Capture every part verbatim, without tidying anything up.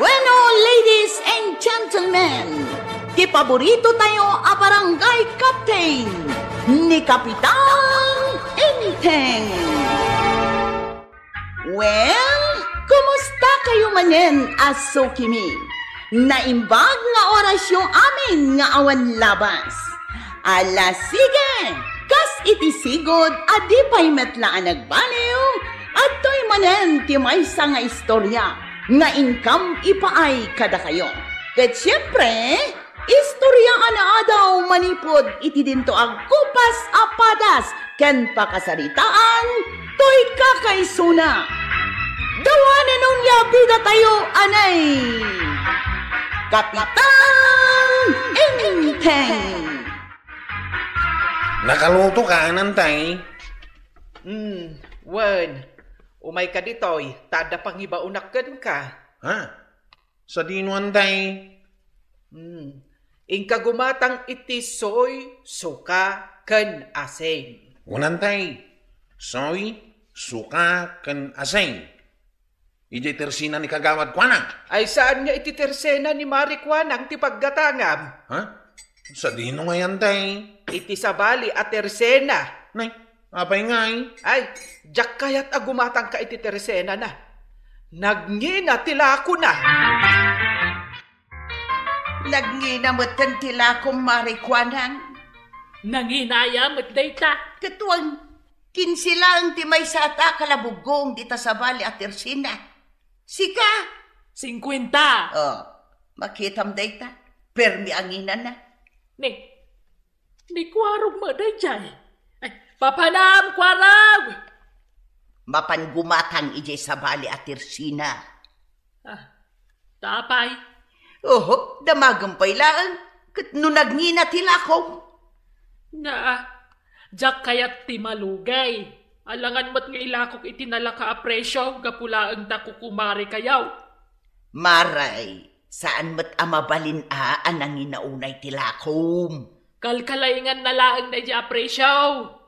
Bueno, ladies and gentlemen, ti paborito tayo a barangay captain, ni Kapitan Enteng. Well, kumusta kayo manen a sukimi? Naimbag nga orasyo amin nga awan labas. Ala, sige! Kas iti sigud a di pay met la a nagbaliw, adtoy manen ti maysa nga istorya nga inkam ipaay kadakayo. Ket siempre, istorya a naadaw manipud iti dinto a kupas a padas ken pakasaritaan toy kakaisuna. Dawanen onia bidatayo, anay! Kapitan Enteng! Nakaluto ka, Nantay? Hmm, wen. Umayka ditoy, ta adda pangibaonak kenka. Ha? Sadino, Antay? Hmm. Inka gumatang iti soy, suka, ken asin. Wen, Antay. Soy, suka, ken asin. Idiay tersena ni Kagawad Kuanang. Ay, saan nga iti tersena ni Mari Kuanang ti paggatangam? Ha? Sadino ngay, Antay? Iti sabali a tersena. Nay, apay ngay? Ay, diak kayat a gumatangka iti tersenana. Nagngina ti lakona. Nagngina metten ti lakom, Mari Kuanang. Nanginaya met dayta. Ket wen, kinse laeng ti maysa a takal a buggong dita sabali a tersena. Sika? Singkuenta. Oh, makitam dayta. Permi a nginana. Ni, ni Kuarog met daydiay. Ay, papanam, Kuarog! Mapan gumatang idiay sabali a tersena. Ah, ta apay? Oho, damagem pay laeng, ket no nagngina ti lakom. Na, diak kayat ti malugay. Alangan met nga ilakok iti nalaka a presio gapu laeng ta kukumarekayo. Maray, saan met a mabalin a, a nangina unay ti lakom. Kalkalainganna laeng daydiay a presio.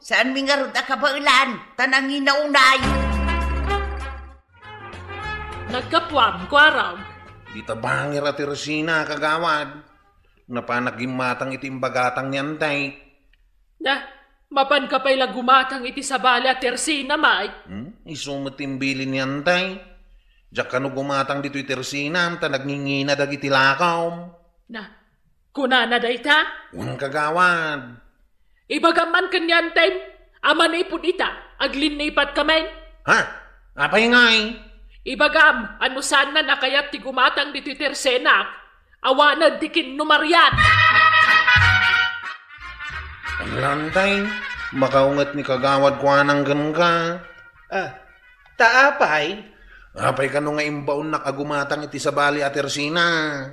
Saanmi ngarud a kabaelan, ta nangina unay. Naggapuam, Kuarog. Dita bangir a tersena, Kagawad. Napanak gimmatang iti imbagatayo ni Antay. Na, mapanka pay la gumatang iti sabali a tersena, Mike? Hmm? Isu met ti imbilin ni Antay. Diak kano gumatang ditoy tersenam ta nagngingina dagiti lakom. Na, kunana dayta? Wen, Kagawad. Ibagam man ken ni Antay a manipud ita, aglinnipatkamin. Ha? Apay ngay? Ibagam a no saanna a kayat ti gumatang ditoy tersenak, awanen ti kinnumariat. Ala, Antay, makaunget ni Kagawad Kuanang kenka. Ah, ta apay? Apay kano nga imbaonnak a gumatang iti sabali a tersena?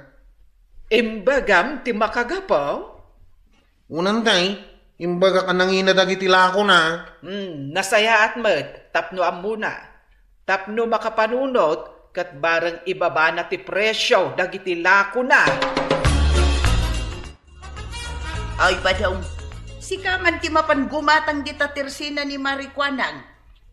Imbagam ti makagapu? Wen, Antay, imbagak a nangina dagiti lakona. Hmm, nasayaat met tapno ammona. Tapno makapanunot ket bareng ibabana ti presio dagiti lakona. Ay, Badong, sika man ti mapan gumatang dita tersena ni Mari Kuanang.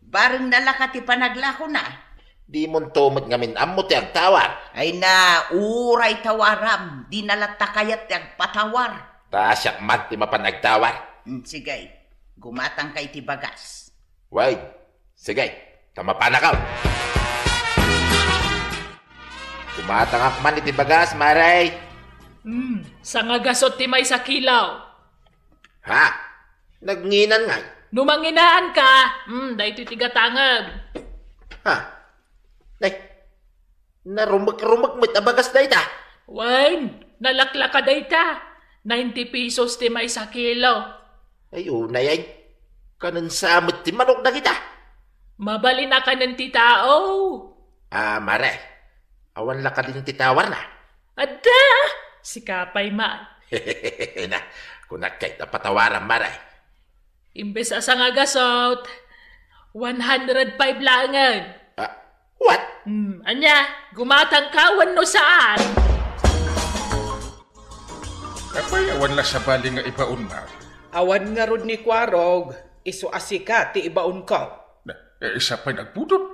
Bareng nalaka ti panaglakona. Dimonto met ngamin ammo ti agtawar. Ay na, uray tawaram, dina latta kayat ti agpatawar. Ta siak man ti mapan agtawar. Hmm, sige, gumatangka iti bagas. Wen, sige, ta mapanakaw. Gumatangak man iti bagas, Mare. Hmm, sangagasot ti maysa kilo. Ha? Nagnginan ngay? No manginaanka, hmm, daytoy ti gatangem. Ha? Nay, narumek-rumek met a bagas dayta. Wen, nalaklaka dayta. Ninety pesos ti maysa kilo. Ay, unay ay. Kanen sa met ti manok dagita. Mabalin a kanen ti tao. Ah, Mare, awan la kadin ti tawarna? Adda! Sika pay man. Na, kunak kay ta patawaran, Mare. Imbes a sangagasot, one hundred five laengen. Ah, what? Hmm, ania, gumatangka wenno saan? Apay, awan la sabali nga ibaon, Mare? Awan ngarud ni Kuarog, isu a sika ti ibaonko. Na, eh, siak pay nagpudot.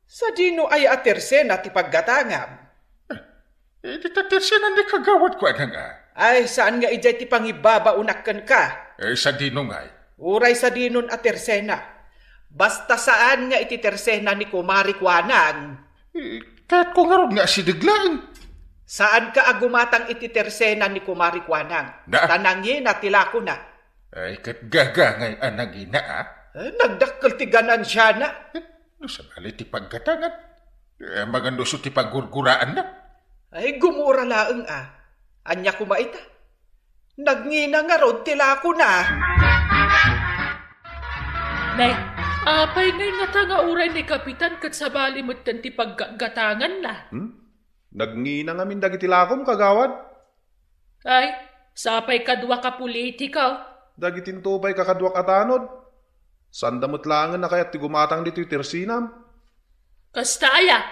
Sadino aya a tersena ti paggatangam? Eh, Eh, di ta tersenan ni kagawad ko, anang, a. Ay, saan nga idiay ti pangibabaonak kenka? Eh, sadino ngay? Uray sadinon a tersena. Basta saan nga iti tersena ni Kumari Kuanang. Eh, kayatko ngarud nga asideg laeng. Saanka a gumatang iti tersena ni Kumari Kuanang. Na? Ta nangina ti lakona. Ay, ket gaga ngay a nangina, a? Eh, nagdakkel ti ganansiana. Eh, no sabali ti paggatangan. Eh, maganduso ti paggurguraanna. Ay, gumura laeng, a. Ania koma ita? Nagngina ngarud ti lakona. Ne, apay ngay ngata nga uray ni Kapitan ket sabali metten ti paggatgatanganna? Hmm? Nagngina ngamin dagiti lakom, kagawad. Ay, sapay kadua ka politiko. Dagiti intoy pay kakaduak a tanod. Sanda met laengen a kayat ti gumatang ditoy tersenam. Kasta aya?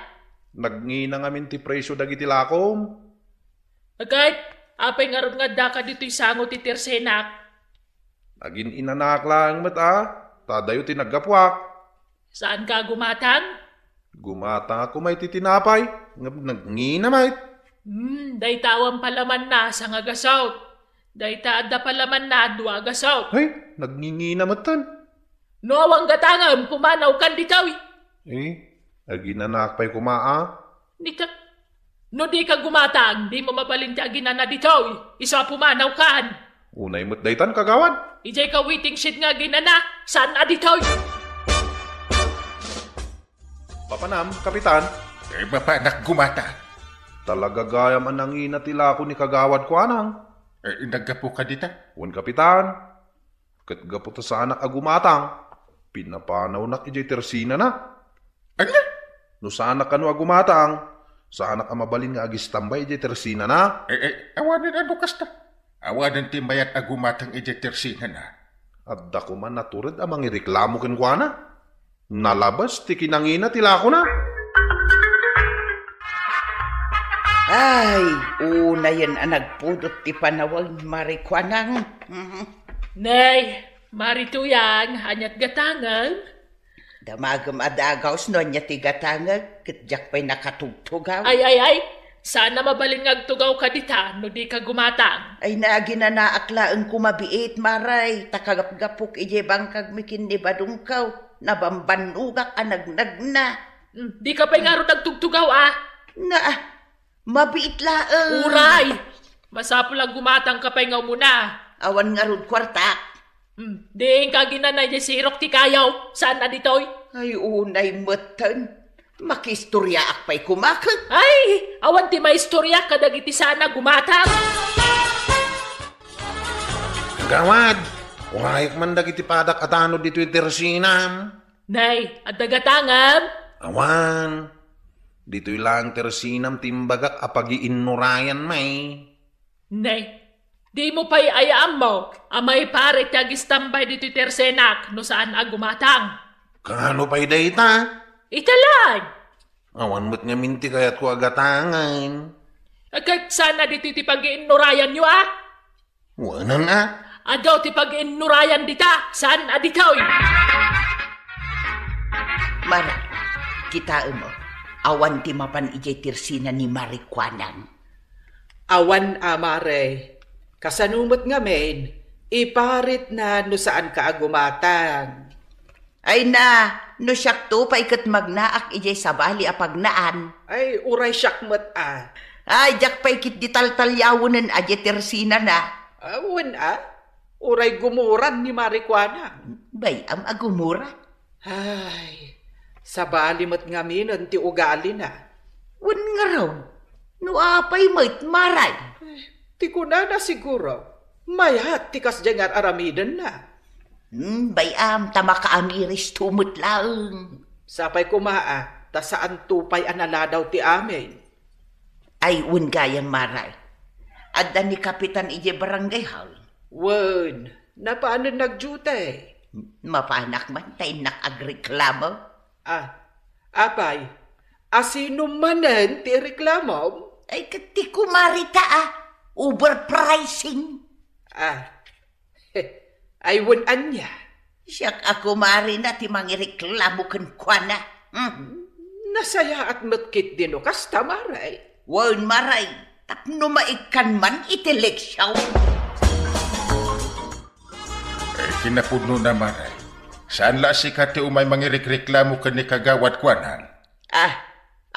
Nagngina ngamin ti presio dagiti lakom. Agayt, apay ngarud nga addaka ditoy sango ti tersenak? Nagin-inanaak laeng met, a, ta adayo ti naggapuak. Saanka a gumatang? Gumatangak koma iti tinapay, ngem nagngina met. Hmm, dayta awan palamanna, sanga gasut. Dayta adda palamanna, dua gasut. Ay, nagngingina metten. No awan gatangem, pumanawkan ditoy. Eh, aginanaak pay koma, a. Dita, no dika gumatang, dimo mabalin ti aginana ditoy. Isu a pumanawkan. Unay met daytan, kagawad. Idiay ka waiting shed nga aginana, saan a ditoy? Papanam, Kapitan? Eh, mapanak gumatang. Talaga gayam a nangina ti lako ni Kagawad Kuanang. Eh, naggapuka dita? Wen, Kapitan. Ket gapu ta saanak a gumatang, pinapanawnak idiay tersenana. Ania? No saanak kano a gumatang, saanak a mabalin nga agistambay idiay tersenana. Eh, eh, awanen a no kasta. Awanen ti mayat a gumatang idiay tersenana. Adda koma natured a mangireklamo kenkuana. Nalabes ti kinangina ti lakona. Ay, unayen a nagpudot ti panawag, Mari Kuanang. Mhm. Nay, Mari Tuyang, aniat gatangem? Damagem a dagaus no ania ti gatangek, ket diak pay nakatugtugaw. Ay, ay, ay! Saan a mabalin nga agtugawka dita no dika gumatang. Ay, naginanaak laeng koma biit, Maray, ta kagapgapok idiay bangkagmi ken ni Badongko, nabambannogak a nagnagna. Hmm, dika pay ngarud agtugtugaw, a? Na, mabiit laeng. Uray! Masapul a gumatangka pay nga umuna. Awan ngarud kuartak. Hmm, diin ka aginana idiay sirok ti kayo. Saan a ditoy? Ay, unay metten. Makiistoriaak pay koma ket. Ay, awan ti maistoria kadagiti saan a gumatang. Kagawad, urayek man dagiti padak a tanod ditoy tersenam. Nay, adda gatangem? Awan. Ditoy laeng tersenam ti imbagak a pagiinnurayan, may. Nay, dimo pay aya ammo a maiparit ti agistambay ditoy tersenak no saan a gumatang. Kaano pay dayta? Ita laeng. Awan met ngamin ti kayatko a gatangen. Ket saan a ditoy ti pagiinnurayanyo, a? Wen a. Adu ti pagiinnurayan dita, saan a ditoy? Mara, kitaem, awan ti mapan idiay tersena ni Mari Kuanang. Awan a, Mare. Kasano met ngamin, iparitna no saanka a gumatang. Ay na, no siakto pay ket magnaak idiay sabali a pagnaan. Ay, uray siak met a. Ay, diak pay ketdi taltaliawenen a diay tersenana. Awan a, uray gumuran ni Mari Kuanang. Bay-am a gumura. Ay, sabali met ngaminen ti ugalina. Wen ngarud, no apay met, Maray? Eh, ti kunana siguro, mayat ti kasdiay nga ar-aramidenna. Hmm, bay-am, ta makaamiristo met laeng. Sapay koma a, ta saanto pay a naladaw ti amin. Ay, wen gayam, Maray. Adda ni Kapitan idiay barangay hall. Wen, napanen nagdiute. Mapanak man, ta innak agreklamo. Ah, apay, asino manen ti reklamom? Ay, ket ti kumarita a, overpricing. Ah, ay, wen ania? Siak a kumarina ti mangireklamo kenkuana. Hmm. Nasayaat met ketdi no kasta, Maray. Wen, Maray, tapno maikkan man iti leksion. Eh, kinapudnona, Maray. Saan la a sika ti umay mangirikreklamo ken ni Kagawad Kuanang? Ah,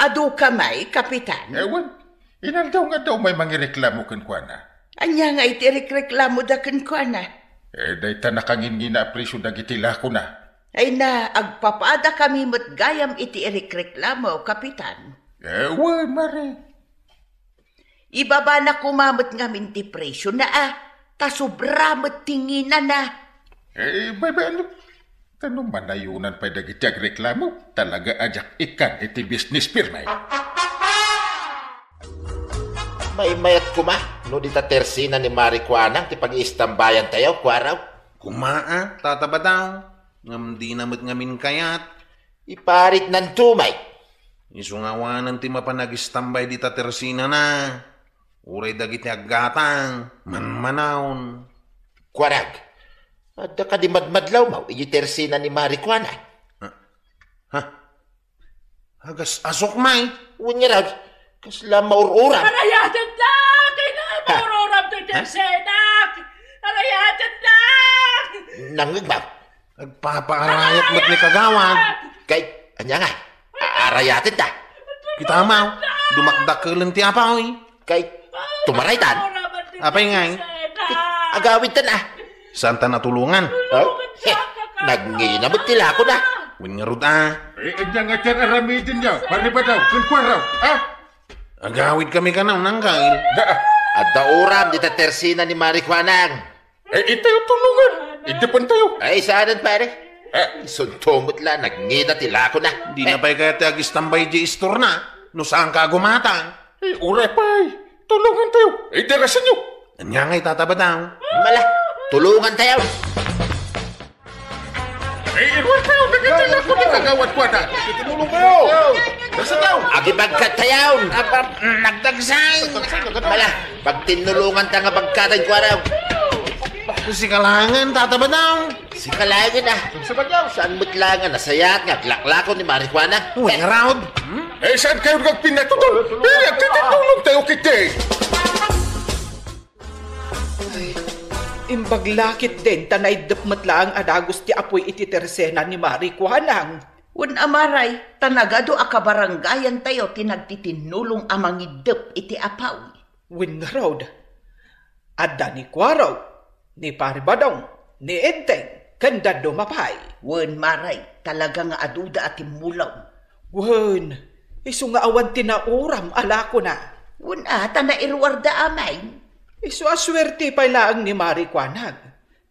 adu ka may, Kapitan? Eh, wen, inaldaw nga adda umay mangireklamo kenkuana. Ania nga iti rikreklamoda kenkuana? Eh, dayta nakangingina a presio dagiti lakona. Ay na, agpapadakami met gayam iti irikreklamo, Kapitan. Eh, wen, Maray. Ibabana koma met ngamin ti presiona, a, ta sobra met ti nginana. Eh, baybay-anyo. Tano manayonan pay dagiti agreklamo, talaga a diak ikkan iti business permit. Maymayat koma no dita tersena ni Mari Kuanang ti pag-iistambayantayo, Kuaraw. Koma a, Tata Badang, ngem dina met ngamin kayat. Iparitnanto, may. Isu nga awanen ti mapan agistambay dita tersenana. Uray dagiti aggatang, manmanaon. Kuarag, adda kadi madmadlawmo iti tersena ni Mari Kuanang? Ha? Agas-asok, may. Wen ngarud, kasla maur-uram. Arayatendak! Ina, ha? Maur-uram ti tersenak! Arayatendak! Nangngegmo? Agpapaarayat met ni Kagawad. Kay, ania nga? Aarayatenta. Kita, maw, dumakdakelen ti apaw. Kay, tumaraytan. Apay ngay? Agawidtan a. Saanta natulongan? Ha? He, nagngina met ti lakona. Wen ngarud a. Eh, ania nga ti ar-aramidenyo, Pari Badong, ken Kuaraw, ha? Agawidkami kano, Nangkal. Da. Adda uram dita tersena ni Mari Kuanang. Eh, itayo tulongan. Idepentayo. Ay, saanen, pare. Eh. Isunto met la, nagngina ti lakona. Dina pay kayat ti agistambay di istorna. No saanka a gumatang. Eh, uray pay. Tulongantayo. Eh, darasenyo. Ania nga itatabatam? Mala, tulongantayo. Eh, iruwatayo, nagkita na kami, Kagawad Kuanang. Tinulong kayo. Basta daw. Agibagkat tayo. Apa, nagdagsay. Mala, pagtinulonganta nga bagkatan, Kuaraw. Sika laengen, Tata Badong. Sika laengen, a. Sa Badong, saan met laengen a nasayaat nga aglaklako ni Mari Kuanang? Wen ngarud. Eh, saan kayo nagpinatuto? Eh, agtitinulongtayo, kiti. Imbag la ketdin ta naiddep met laeng a dagus ti apuy iti tersena ni Mari Kuanang. Wen a, Maray, ta nagadu a kabarangayantayo ti nagtitinnulong a mangiddep iti apaw. Wen ngarud, adda ni Kuaraw, ni Pari Badong, ni Enteng, ken dadduma pay. Wen, Maray, talaga nga aduda a timmulong. Wen, isu nga awan ti nauram a lakona. Wen a, ta nairuarda a main. Isu a suerte pay laeng ni Mari Kuanang.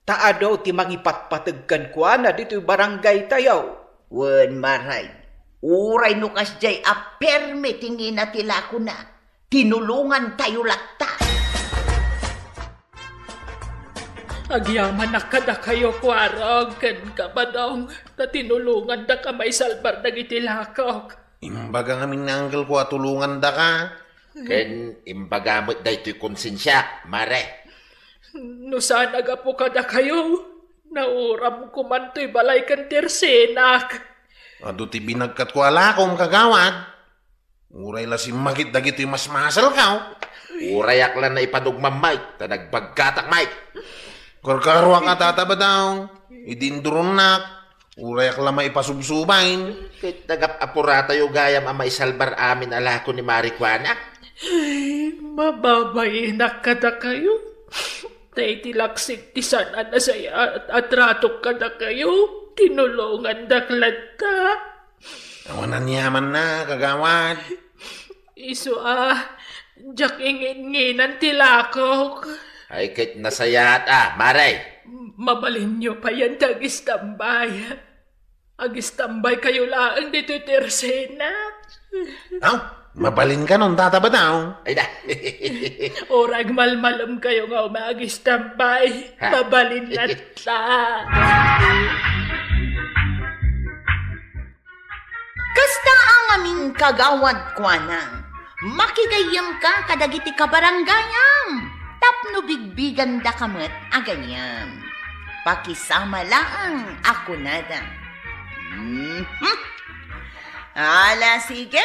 Ta adu ti mangipatpateg kenkuana ditoy barangaytayo. Wen, Maray, uray no kasdiay a permi ti ngina ti lakona, tinulongantayo latta. Agyamanak kadakayo, Kuaraw ken Kabadong, ta tinulongandaka maisalbar dagiti lakok. Imbaga ngamin ni Uncle ko a tulongandaka. Ken imbaga met daytoy konsensiak, Mare. No saan a gapu kadakayo, nauramko man toy balay ken tersenak. Adu ti binagkatko a lakom, Kagawad. Uray la simmagit dagitoy masmasalkaw. Urayak la naipadugmam, Mike, ta nagbagkatak, Mike. Karkaruak a tatabadaw, idi induronnak, urayak la maipasubsubain. Ket nagap-apuratayo gayam a maisalbar amin a lako ni Mari Kuana. Ay, mababainak kadakayo. Ta iti laksik ti saan a nasayaat a tratok kadakayo, tinulongandak latta. Awan aniamanna, Kagawad. Isu a, diak inginnginan ti lakok. Ay, ket nasayaat a, Mare. Mabalinyo payen ti agistambay. Agistambay kayo laeng ditoy tersenak. Aw, mabalin kanon, Tata Badong. Ay da. Uray agmalmalem kayo nga umagistambay. Ha? Mabalin latta. Kasta a ngamin, Kagawad Kuana, makigayyemka kadagiti kabarangayam tapno bigbigandaka met a gayam. Pakisama laeng a kunada. Mhm. Ala, sige!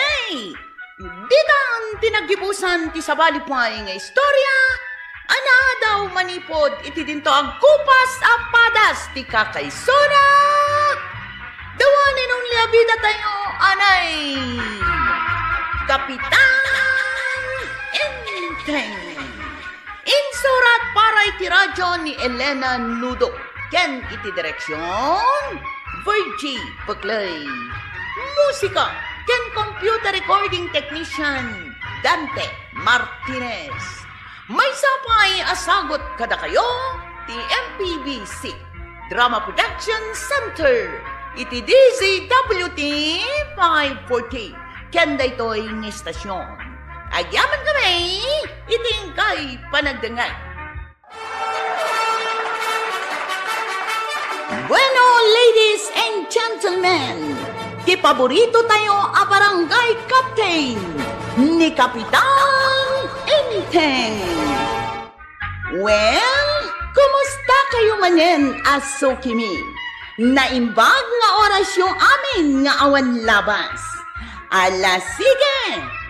Ditan ti naggibusan ti sabali pay nga istorya a naadaw manipud iti dinto agkupas a padas ti kakaisuna. The one and only a bida tayo, anay Kapitan Enteng. Insurat para iti radyo ni Elena Nudo ken iti direksion, Virgie Peclay. Musika ken computer recording technician, Dante Martinez. Maysa pay a sagut kadakayo ti M P B C Drama Production Center iti D Z W T five forty ken daytoy nga istasyon. Agyaman kami iti inkay panagdengngeg. Bueno, ladies and gentlemen, ti paborito tayo a barangay captain, ni Kapitan Enteng. Well, kumusta kayo manen a sukimi? Naimbag nga orasyo amin nga awan labas. Ala, sige!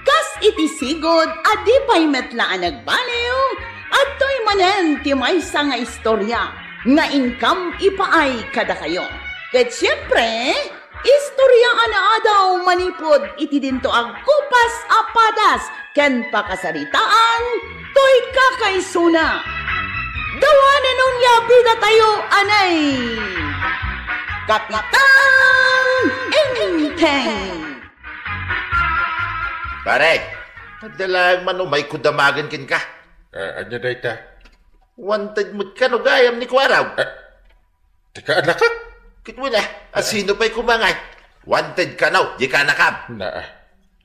Kas iti sigud a di pay met la a nagbaliw, adtoy manen ti maysa nga istorya nga inkam ipaay kadakayo. Ket siempre, istorya a naadaw manipud iti dinto agkupas a padas ken pakasaritaan toy kakaisuna. The one and only a bida tayo, anay Kapitan Enteng. Pare, adda laeng man umayko damagen kenka. Ah, ania dayta? Wanted met kano gayam ni Kuarog? Ah, ti kaanakak? Ket wen a, asino pay koma ngay? Wanted kano, di kaanakam. Na,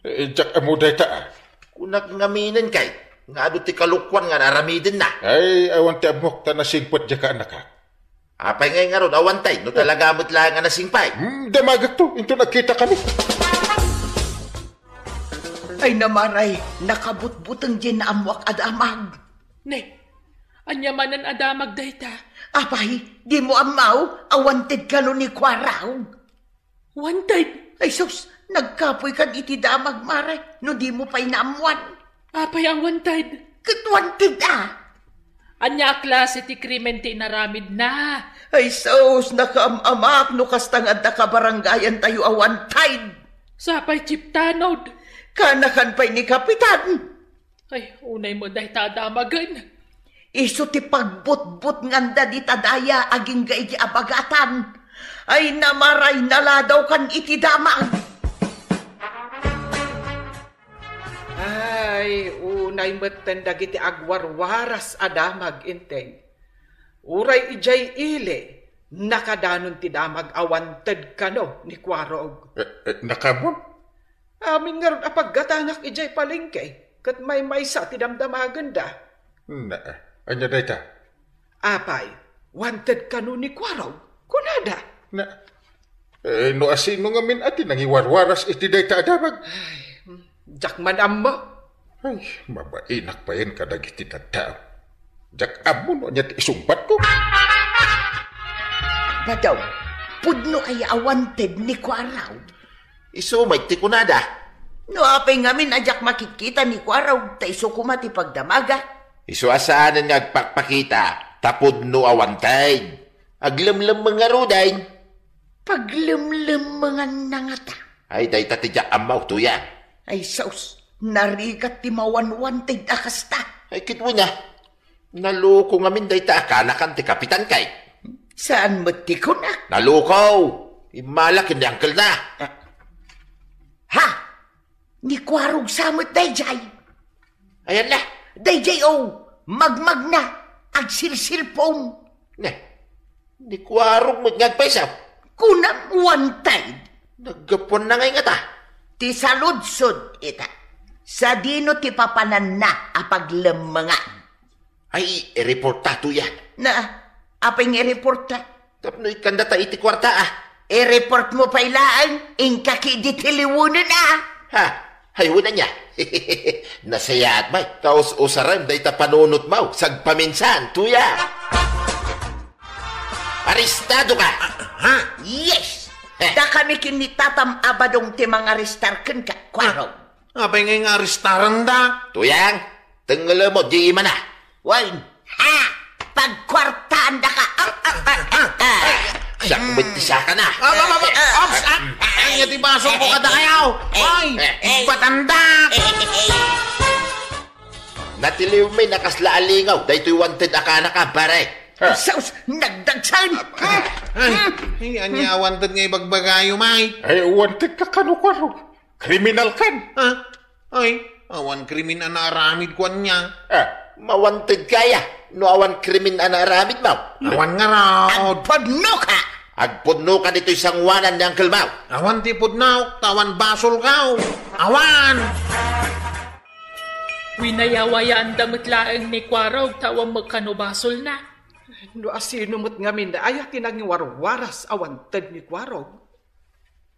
eh, diak ammo dayta, ah. Kunak ngaminen kay, nga adu ti kalokuan nga aramidenna. Ay, awan ti ammok, ta nasingpet di kaanakak. Apay ngay ngarud a wanted, no talaga met laeng a nasingpet? Hmm, damagekto, inton agkitakami. Ay, namaray, nakabutbuteng diay naammoak a damag. Ne, ania manen a damag dayta? Apay, dimo ammo a wanted kano ni Kuarog? Wanted? Ay sus, nagkapoykan iti damag, mare, no dimo pay naammuan. Apay a wanted? Ket wanted a. Ania a klase ti krimen ti inaramidna? Ay sus, nakaam-amak no kasta nga adda kabarangayantayo a wanted. Sapay, Chief Tanod. Kaanakan pay ni Kapitan. Ay, unay met dayta a damagen. Isu ti pagbutbutnganda dita daya agingga iti abagatan. Ay, namaray, naladawkan iti damag. Ay, unay metten dagiti agwarwaras a damag, Enteng. Uray idiay ili, nakadanon ti damag a wanted kano ni Kuarog. Eh, eh, nakaammo? Amin ngarud a paggatangak idiay palengke, ket maymaysa ti damdamagenda. Na, ania dayta? Apay, wanted kano ni Kuarog? Kunada. Na, eh, no asino ngamin a ti nangiwarwaras iti dayta a damag? Ay, diak man ammo. Ay, mabainak payen kadagiti tattao. Diak ammo no ania ti isungbatko. Badaw, pudno aya a wanted ni Kuarog? Isu met ti kunada. No apay ngamin a diak makitkita ni Kuarog, ta isu koma ti pagdamaga. Isu a saanen nga agpakpakita, ta pudno a wanted. Aglemlemmeng ngaruden. Paglemlemmenganna ngata? Ay, dayta ti diak ammo, tuya. Ay, sus, narigat ti mawanwanted a kasta. Ay, ket wen a. Naloko ngamin dayta a kaanakan ti kapitan kay. Saan met ti kunak? Naloko! Immala ken ni angkelna. Ah. Ha? Ni Kuarog sa met daydiay? Ayan na. Daydiay, o, magmagna, agsilsilpon. Ne, ni Kuarog met nga agpayso. Kunam wanted. Naggapuanna ngay ngata? Ti saludsod ita. Sadino ti papananna a paglemmengan? Ay, i-reportta, tuya. Na, apay nga i-reportta? Tapno ikkandata iti kuarta, a. I-reportmo pay laeng, inka ketdi ti liwenen, a. Ha? Ay, wen ania? Nasayaat, may. Ta us-usarem dayta panunotmo, sagpaminsan, tuya. Arestado ka! Ah, ha? Yes! Heh. Dakami ken ni tatam a badong ti mangarestar kenka, Kuarog. Apay ngay nga arestaranda? Tuyang, tengelem mo, di imana. Wen, ha? Pagkuartaandaka. Ah, ah, ah, ah, ah. Siak met ti sakana. Ah, ah, ah, ah, ops, ah, ah, anya ti basol ko kada ayaw. Oy, eh, eh, ibatanda. Eh, eh, eh. Natiliwmi a kasla alingaw daytoy wanted a kanaka, pare. Ha? Sus, nagdagsen. Ay, ay, anya wanted nga ibagbagayo, Mike? Ay, wanted ka kano, Kuarog. Kriminal kan. Ha? Ay, awan krimen a naaramid ko ania. Ah, mawanted kaya no awan krimen a naaramid mo? Awan ngarud. Agpudno ka! Agpudno ka ditoy sangoanan ni Uncle Mau. Awan ti pudnok, ta awan basol ka. Awan! Winayawayanda met laeng ni Kuarog ta awan met kano basolna. No asino met ngamin aya ti nangiwarwaras a wanted ni Kuarog?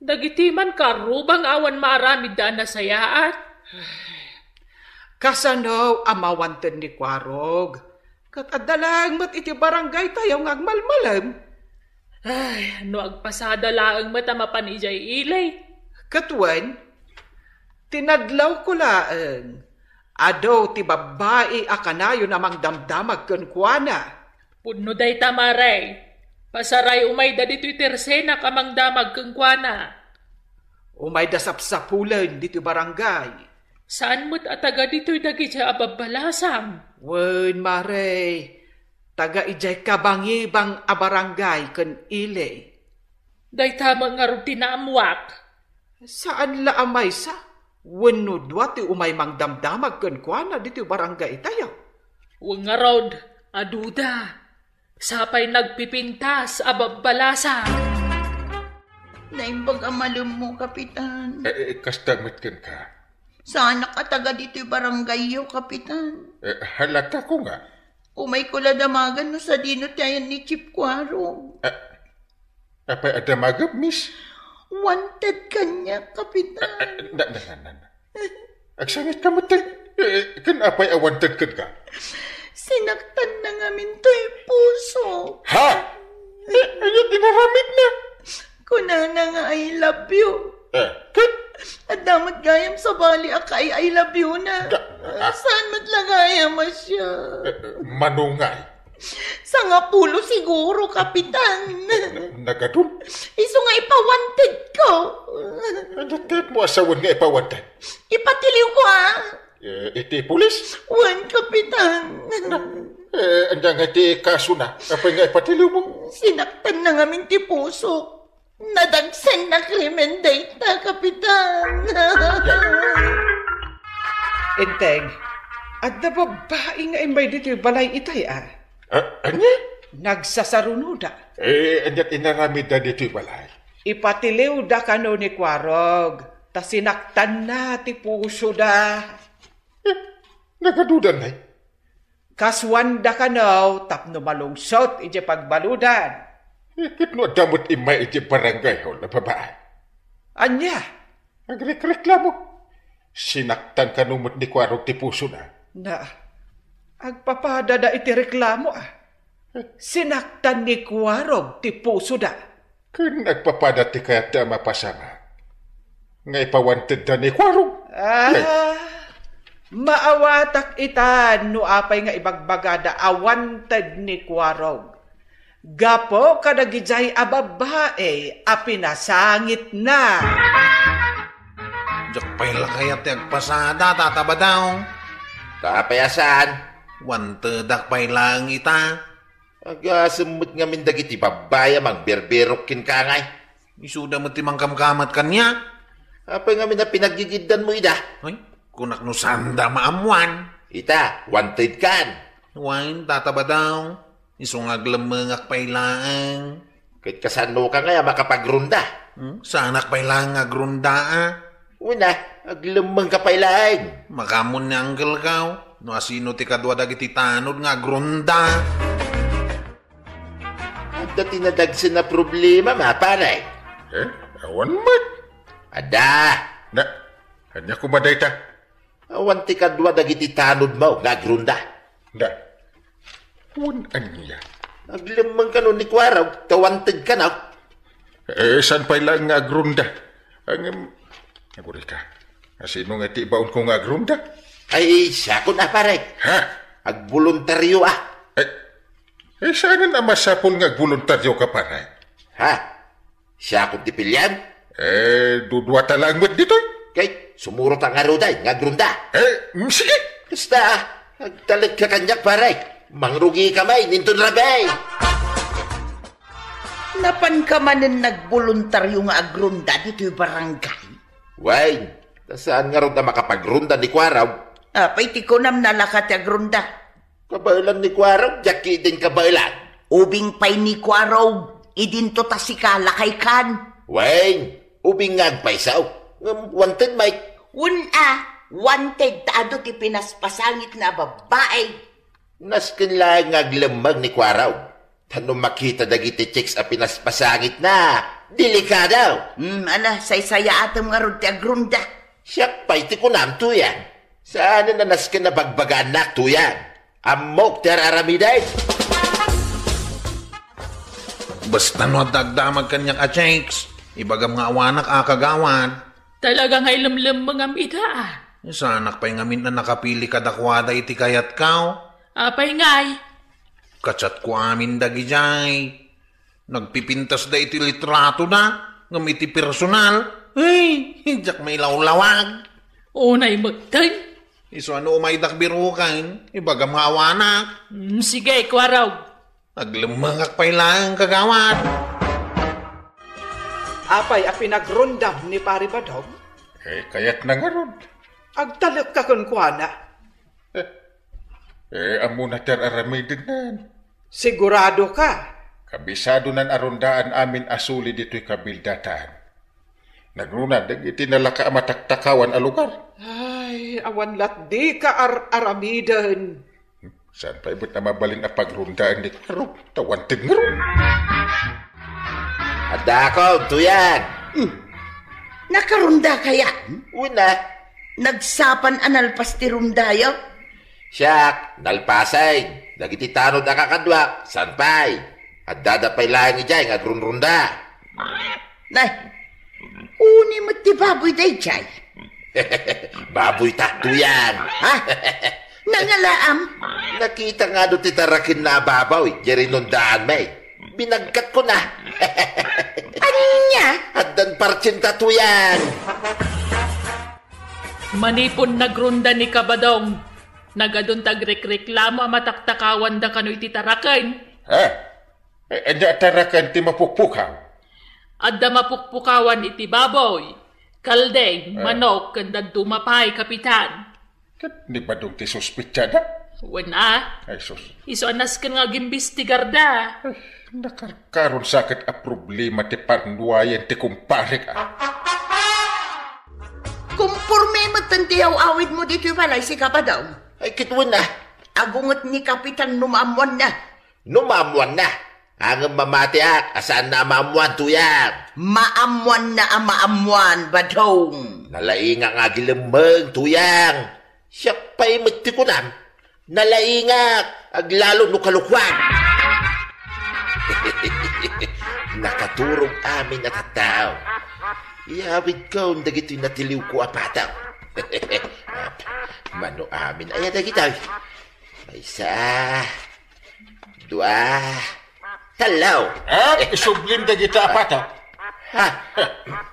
Dagiti man karrubang awan maaramidda a nasayaat. Kasano a mawanted ni Kuarog? Ket adda laeng met iti barangay tayo nga agmalmalem. Ay, no agpasada laeng met a mapan idiay ili. Ket wen, tinadlawko laeng, adu ti babbai a kanayon a mangdamdamag kenkuana. Pudno dayta, mare. Pasaray umayda ditoy tersenak a mangdamag kenkuana. Umayda sapsapulen ditoy barangay. Saan met a taga ditoy dagiti a babbalasang? Wen, mare, taga idiay kabangibang a barangay ken ili. Dayta met ngarud ti naammuak. Saan la a maysa wenno dua ti umay mangdamdamag kenkuana ditoy barangay tayo. Wen ngarud, aduda. Sapay nagpipintas a babbalasang. Naimbag a malemmo, Kapitan. Eh, eh, kasta met kenka. Saanak a taga ditoy barangayyo, Kapitan. Eh, halata ko nga. Umayko la damagen no sadino ti ayan ni Chief Kuarog. Ah, apay a damagem, miss? Wanted kaniak, Kapitan. Ah, ah, na, na, na, na, na. Agsangit ka met, eh, ken apay a wanted kenka? Sinaktanna ngamin toy puso. Ha? Eh, ania ti inaramidna? Kunana nga, "I love you." Eh, ket? Adda met gayam sabali a ka-I love you na. Da-, ah. Saan met la gayam a siya? Eh, eh, manungay? Sangapulo siguro, Kapitan. Na-, nagadun? Isu nga ipawanted ko. Ania ti kayatmo a sawen nga ipawanted? Ipatiliw ko, ah. Eh, iti pulis? Wen, Kapitan. Na, eh, ania nga iti kasona? Apay nga ipatiliw mo? Sinaktanna ngamin ti puso. Nadagsen a krimen dayta, Kapitan. Enteng, adda babbai nga immay ditoy balay itay, a. Ah, ania? Nagsasarunoda. Eh, ania ti inaramidda ditoy balay? Ipatiliwda kano ni Kuarog, ta sinaktanna ti pusoda. Eh, nagadudan, nay? Kasuanda kano tapno malungsot idiay pagbaludan. Eh, ket no adda met immay idiay barangay hall a babai? Ania? Agrekreklamo. Sinaktan kano met ni Kuarog ti pusona. Na, agpapadada iti reklamo, a. Sinaktan ni Kuarog ti pusoda. Ken agpapada ti kayatda a mapasamak nga ipawantedda ni Kuarog. Ah, maawatak itan no apay nga ibagbagada a wanted ni Kuarog. Gapu kadagijay a babbai a pinasangitna. Diak pay la kayat ti agpasada, Tata Badong. Apay a saan? Wantedak pay laeng ita. Agasem met ngamin dagiti babbai a mangbirbirok kenka ngay. Isuda met ti mangkamkamat kaniak. Apay ngamin a pinaggigiddanmo ida? Ay, kunak no saanda maammuan. Ita, wanted kan. Wen, Tata Badong. Isu nga aglemmengak pay laeng. Ket kasaanka ngay a makapagronda? Hmm? Saanak pay laeng nga agronda, a. Wen a, aglemmengka pay laeng. Makaammo ni Uncle Kao, no asino ti kadua dagiti tanod nga agronda. Adda ti nadagsen a problema, ma, pare. Eh, awan met. Adda. Na, ania koma dayta? Awan ti kadua dagiti tanodmo nga agronda. Da. Wen ania? Aglemmeng kano ni Kuarog, ta wanted kano. Eh, saan pay laeng nga agronda? Ang, em, agurika. Asino nga ti ibaonko nga agrunda? Ay, siakon a, pare. Ha? Agboluntario a. Eh, eh, saanen a masapul nga agboluntario ka, pare? Ha? Siakon ti pilian? Eh, dudua ta laeng met ditoy. Kay, sumurot a ngaruden nga agrunda. Eh, mm, sige. Basta, agtalek ka kaniak, pare. Mangrugi ka may, ninton rabii. Napanka manen nagboluntario nga agrunda ditoy barangay? Wen, ta saan ngarud a makapagrunda ni Kuarog? Apay ti kunam, nalaka ti agrunda? Kabaelan ni Kuarog, diak ketdin kabaelan. Ubing pay ni Kuarog, idinto ta sika, lakaykan. Wen, ubing nga agpayso. Ngem wanted, Mike. Wen a, wanted ta adu ti pinaspasangitna a babbai. Nasken laeng nga aglemmeng ni Kuarog. Ta no makita dagiti chicks a pinaspasangitna, delikado. Hmm, ala, saysayaatem ngarud ti agrunda. Siak pay ti kunam, Tuyang. Saanen a nasken a bagbagaannak, Tuyang. Ammok ti ar-aramidek. Basta no adda agdamag kaniak a chicks, ibagam nga awanak a, kagawad. Talaga nga ilemlemmengam ida a. Saanak pay ngamin a nakapili kadakuada iti kayatko. Apay ngay? Ka-chatko amin dagidiay. Nagpipintasda iti litratona, ngem iti personal, ay, diak mailawlawag. Unay metten. Isu a no umaydak biroken, ibagam nga awanak. Mm, sige, Kuarog. Aglemmengak pay laeng, kagawad. Apay a pinagrundam ni Pari Badong? Eh, kayatna ngarud. Agtalekka kenkuana. Eh, eh, ammona ti ar-aramidennan. Siguradoka? Kabisadonan a rundaan amin a suli ditoy kabildatan. Nagruna dagiti nalaka a mataktakawan a lugar. Ay, awan latdika ar-aramiden. Saan pay met a mabalin a pagrundaan ni Kuarog? Ta wanted ngarud. Addakon, Tuyang. Hmm. Nakarunda kaya? Una. Nagsapan a nalpas ti rundayo? Siak, nalpasen. Dagiti tanod a kakaduak, saan pay? Addada pay laeng idiay nga agrunrunda. Nay, uni met ti baboy daydiay. Baboy ta, Tuyang. Ha? Nangalaam? Nakita nga do ti tarakenna a baboy, diay rinundaan, may. Binagkatkona. Ania? Addan partsenta, Tuyang. Manipud nagrunda ni Kabadong, nagadun ti agrekreklamo a mataktakawanda kano iti taraken. Ha? Eh, ania a taraken ti mapukpukaw? Adda mapukpukawan iti baboy, kalding, Eh. manok, ken dadduma pay, Kapitan. Ket ni Badong ti suspetsada? Wen a. Ay, sus. Isu a nasken nga agimbestigarda. Ay, nakarkaron sa ket a problema ti pannuayen ti kumparek a. Komporme metten ti aw-awidmo ditoy balay, si Kabadong. Ay, ket wen a. Agunget ni Kapitan no maammuanna. No maammuanna, ngem mamatiak a saanna a maammuan, Tuyang. Maammuanna a maammuan, Badong. Nalaingak nga agilemmeng, Tuyang. Siak pay met ti kunam, nalaingak, aglalo no kalukuan. Nakaturog amin a tattao. Iyawidkon dagitoy natiliwko a pataw. Mano amin aya dagitoy? Maysa, dua, tallo. Ah, isublim dagita a pataw. Ha?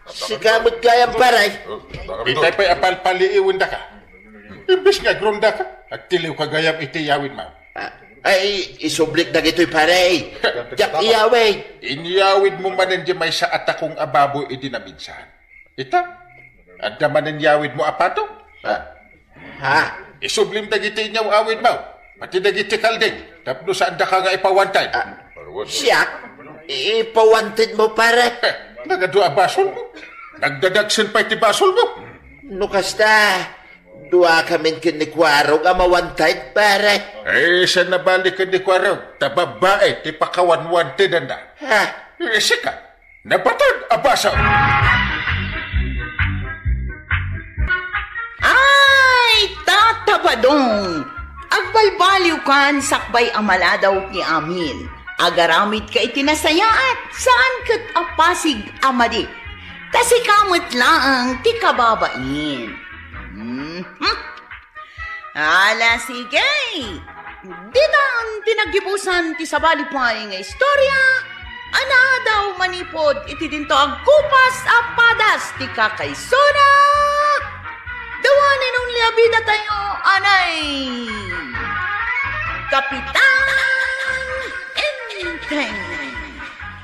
Sika met gayam, pare. Itay pay a palpaliiwendaka. Imbes nga agrundaka, agtiliwka gayam iti iyawidmo. Ah, ay, isublik dagitoy, pare. Diak iyawid. Inyawidmo manen di maysa a takong a baboy idi naminsan. Ita, adda manen iyawidmo a pataw? Ah. Ha? Isublim dagiti inyaw-awidmo, pati dagiti kalding, tapno saandaka nga ipawanted. Ah, siak? Ipawantedmo, pare? Eh, nagadu a basolmo. Nagdadagsen pay ti basolmo. No kasta, duakamin ken ni Kuarog a mawanted, pare. Eh, saan nabali ken ni Kuarog? Ta babbai ti pakawanwantedanna. Ha? Eh, sika? Nabatag a basol! Ay, Tata Badong! Agbalbaliwkan sakbay a maladaw ti amin. Agaramidka iti nasayaat, saan ket a pasig a madi. Ta sika met laeng ti kababain. Mhm. Ala, sige. Ditan ti naggibusan ti sabali pay nga istorya a naadaw manipud iti dinto agkupas a padas ti kakaisuna. The one and only a bida tayo, anay Kapitan Enteng.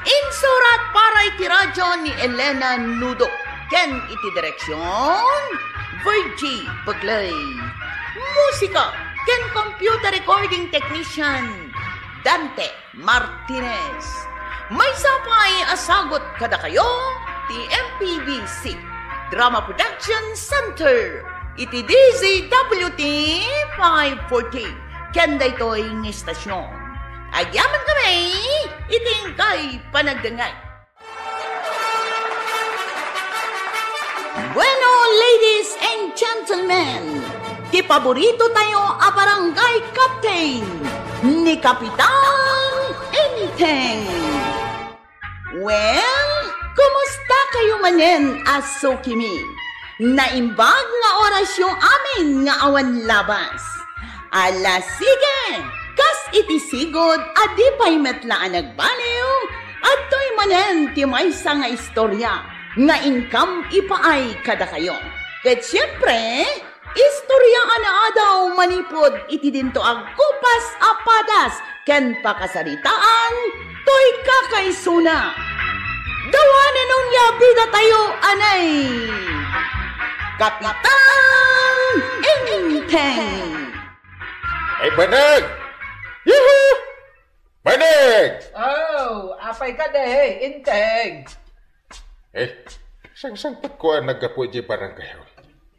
Insurat para iti radyo ni Elena Nudo ken iti direksyon, Virgie Peclay. Musika ken computer recording technician, Dante Martinez. Maysa pay a sagut kadakayo ti M P B C Drama Production Center iti D Z W T five forty ken daytoy nga istasyon. Agyaman kami iti inkay panagdengngeg. Bueno, ladies and gentlemen, ti paborito tayo a barangay captain, ni Kapitan Enteng. Well, kumusta kayo manen a sukimi? Naimbag nga orasyo amin nga awan labas. Ala, sige! Kas iti sigud a di pay met la a nagbaliw, adtoy manen ti maysa nga istorya nga inkam ipaay kadakayo. Ket siempre, istorya a naadaw manipud iti dinto agkupas a padas ken pakasaritaan toy kakaisuna. The one and only a bida tayo, anay Kapitan Enteng. Ay, banag! Yuhu! Banag! Oh, apay kadi, Enteng? Eh, sangsangpet ko a naggapu iti barangay hall.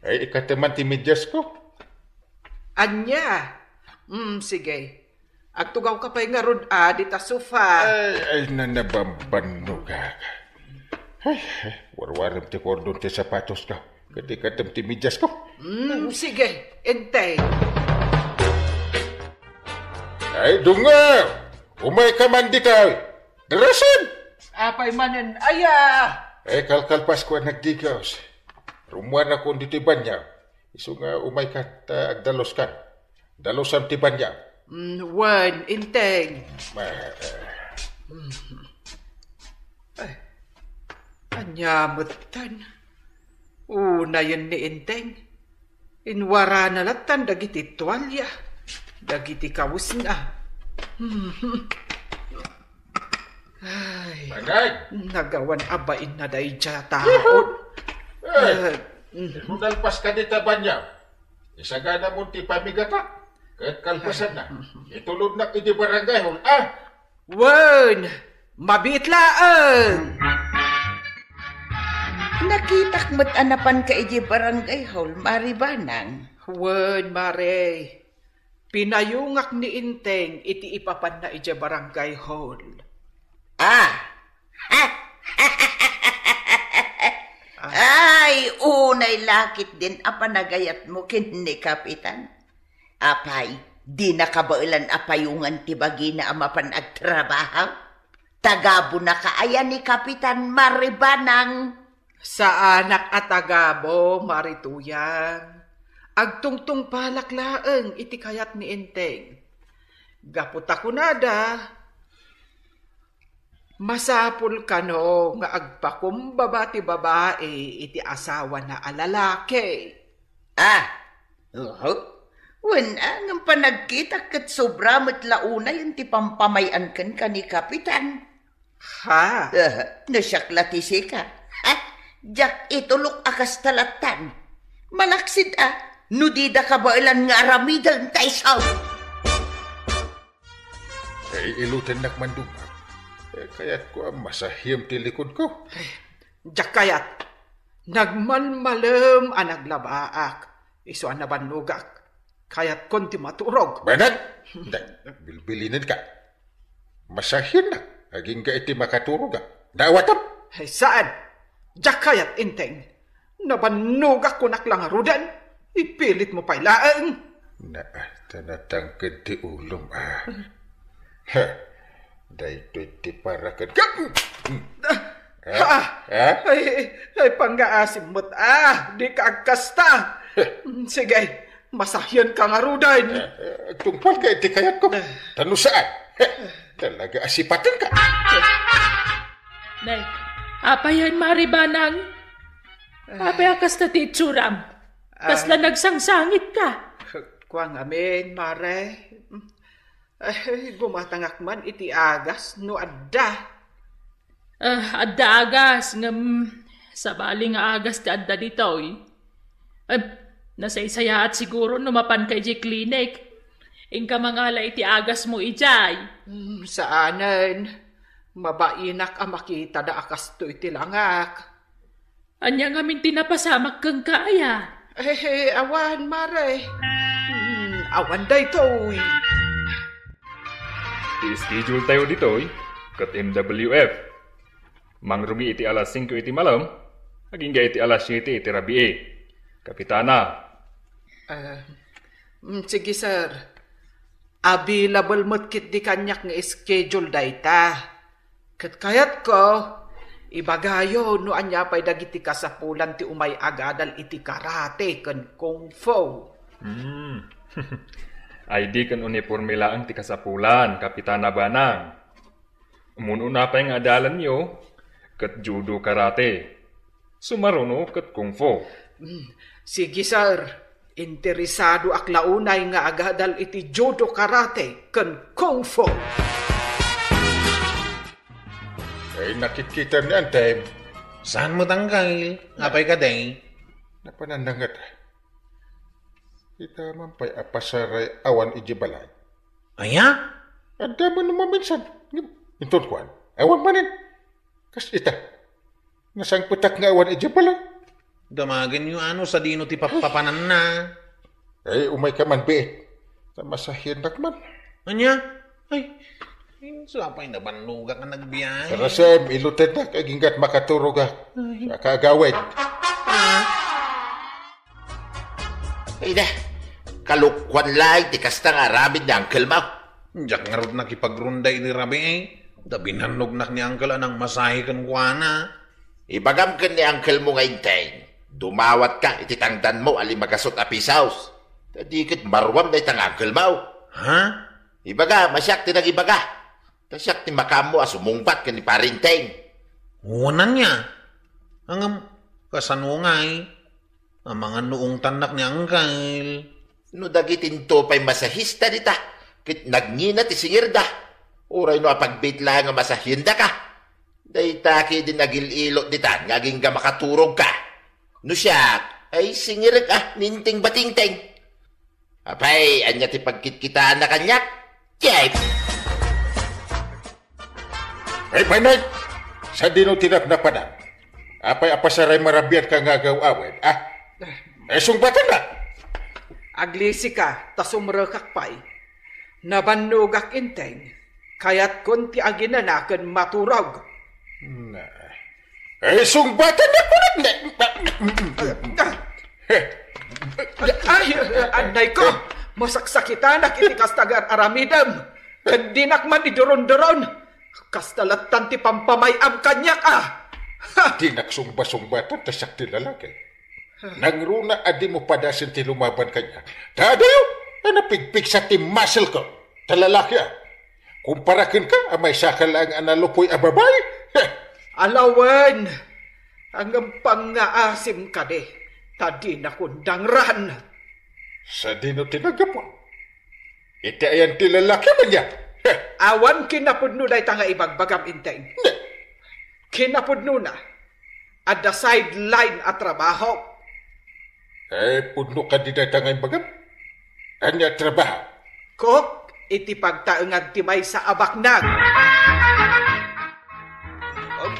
Ay, ikateman ti medyas ko. Ania? Mm, sige. Agtugawka pay ngarud a dita sofa. Ay, ay, nanabambannogak. Ay, ay, warwarem ti kordon ti sapatos ko. Ket ikatem ti medyas ko. Mm, sige, Enteng. Ay, dunga! Umay ka man dita. Darasin! Apay manen, aya! Ay, kalkalpas ko a nagdigaus. Rummuarakon ditoy banyaw. Isu nga umay ka ta agdaluskan. Dalusan ti banyaw. Mm, wen, Enteng. Ma-, Ay, ania metten? Unayen ni Enteng. Inwarana lattan dagiti tualia, dagiti kawesna. Ay, Bagay! Nagawan a bainna daydiay a tao. Eh, Eh, mm. Nalpas ka dita banyaw. Isagana mo ti pamigatak. Ket kalpasanna, itulodnak iti barangay hall, ah! Wen, mabiit laeng. Nakitak met a napanka idiay barangay hall, Mari Banang. Wen, Mari. Pinayungak ni Enteng iti ipapanna idiay barangay hall. Ah! Ah. Ay, unay lakit din a panagayat mo ken ni Kapitan. Apay, di nakabaelan a payungan ti bagina a mapan agtrabaho? Tagabonaka aya ni Kapitan Mari Banang? Saanak a tagabo, Mari Tuyang. Agtungtungpalak laeng iti kayat ni Enteng. Gapu ta kunada, masapul kano nga agpakumbaba ti babai iti asawana a lalaki. Ah, uhu. Wen, a, ngem panagkitak ket sobra met la unayen ti pampamay-an kenka ni Kapitan. Ha? Eh, no siak la ti sika. Ha? Diak itulok a kasta lattan. Malaksid a, no dida kabaelan nga aramiden ta isu. Ay, ilutennak man dumag. Eh, kayatko a masahiem ti likodko. Ay, diak kayat. Nagmalmalem a naglabaak. Isu a nabannogak. Kayatkon ti maturog. Banag! Day, bilbilinenka. Masahiennak. Agingga iti makaturogak. Daawatem! Ay, saan? Diak kayat, Enteng. Nabannogak kunak la ngaruden. Ipilitmo pay laeng. Naa, ta natangked ti ulom, ah. Ha, daytoy ti para ken-, Ah, Ha? Ha? Ay, ay, pangngaasim met, ah, dika agkasta. Mm, sige, masahienka ngaruden. Eh, eh, agtungpalka iti kayatko. Eh. Ta no saan, eh, talaga a sipatenka. Nay, apayen, Mare Banang? Eh. Apay a kasta ti itsuram? Ah. Kasla nagsangsangitka? Kuan ngamin, Mare. Eh, gumatangak man iti agas no adda. Ah, adda agas, ngem sabali nga agas ti adda ditoy. Eh, nasaysayaat siguro no mapanka idiay klinik. Inka mangala iti agasmo idiay. Hmm, saanen. Mabainak a makitada a kastoy ti langak. Ania ngamin ti napasamak kenka, aya? Eh, eh, awan, Mare. Hmm, awan daytoy. Ti schedule tayo ditoy, ket M W F. Mangrugi iti alas singko iti malem, agingga iti alas siete iti rabii. Kapitana. Ah, mm, sige, sir. Available met ketdi kaniak nga schedule dayta. Ket kayatko, ibagayo no ania pay dagiti kasapulan ti umay agadal iti karate ken kung fu. Hmm. Ay di ken uniporme laeng ti kasapulan, Kapitana Banang. Umuna pay nga adalanyo, ket judo karate. Sumaruno ket kung fu. Hmm. Sige, sir. Interesadoak la unay nga agadal iti judo karate ken kung fu. Ay, nakitkitam ni Antay. Saan met, Angkel? Apay kadi? Napananangat. Kita man pay a pasaray awan idiay balay. Aya? Adda man maminsan. Ngem, inton kuan, awan manen. Kas ita. Nasangpetak nga awan idiay balay. Damagenyo, ano, sadino ti pappapananna? Ay, umayka man, biit. Ta masahiennak man. Ania? Ay, ay, sapay nabannogak nga nagbiyahe. Tara, Sam, ilutennak, agingga't makaturogak. Ay. Sa kaagawid. Ah. Ay na, kalokuan laeng ti kasta nga aramid ni Uncle Mau. Diak ngarud nakipagrunda iti rabii, eh. Ta binannognak ni Uncle a nangmasahe kenkuana. Ibagam ken ni Uncle mo nga Enteng, dumawatka iti tangdanmo a limagasut a pisos. Ta di ket maruam dayta nga Uncle Mau. Ha? Ibagam a siak ti nagibaga. Ta siak ti makaammo a sumungbat ken ni Pare Enteng. Wen ania? Ngem, kasano ngay? Amangan no ungtannak ni Uncle. No dagiti into pay masahista dita, ket nagngina ti singirda. Uray no apagbiit laeng nga masahiendaka. Dayta ketdi nagil-ilot ditan nga agingga makaturogka. No siak, ay singirek a ninting batingteng. Apay, ania ti pagkitkitaanna kaniak? Jeff! Ay, panay! Sadino ti napnapanak? Apay a pasaray marabiat ka nga agaw-awid, ah? Ay, sungbatanna! Aglisika, ta sumrekak pay. Nabannogak Enteng. Kayatkon ti aginana ken maturog. Na. Ay, sungbatanna kunat na. Ay, anay ko! Masaksakitanak iti kasta nga ar-aramidem. Ken dinak man iduronduron. Kasta lattan ti pampamay-am kaniak, ah! Ha! Dinak sungba-sungbatan ta siak ti lalaki. Nangruna a dimo padasen ti lumaban kaniak. Ta adayo, a napigpigsa ti muscle ko. Ta lalaki, ah. Kumpara kenka a maysaka laeng a nalupoy a babai. Heh! Alawen, ngem pangngaasim kadi, ta dinak undangran. Sadino ti naggapu? Iti ayan ti lalaki man ya? Heh! Awan kinapudno dayta nga ibagbagam, Enteng. Ne? Kinapudnona, adda sideline a trabaho. Eh, pudno kadi dayta nga imbagam? Ania a trabaho? Cook iti pagtaengan ti maysa a baknang.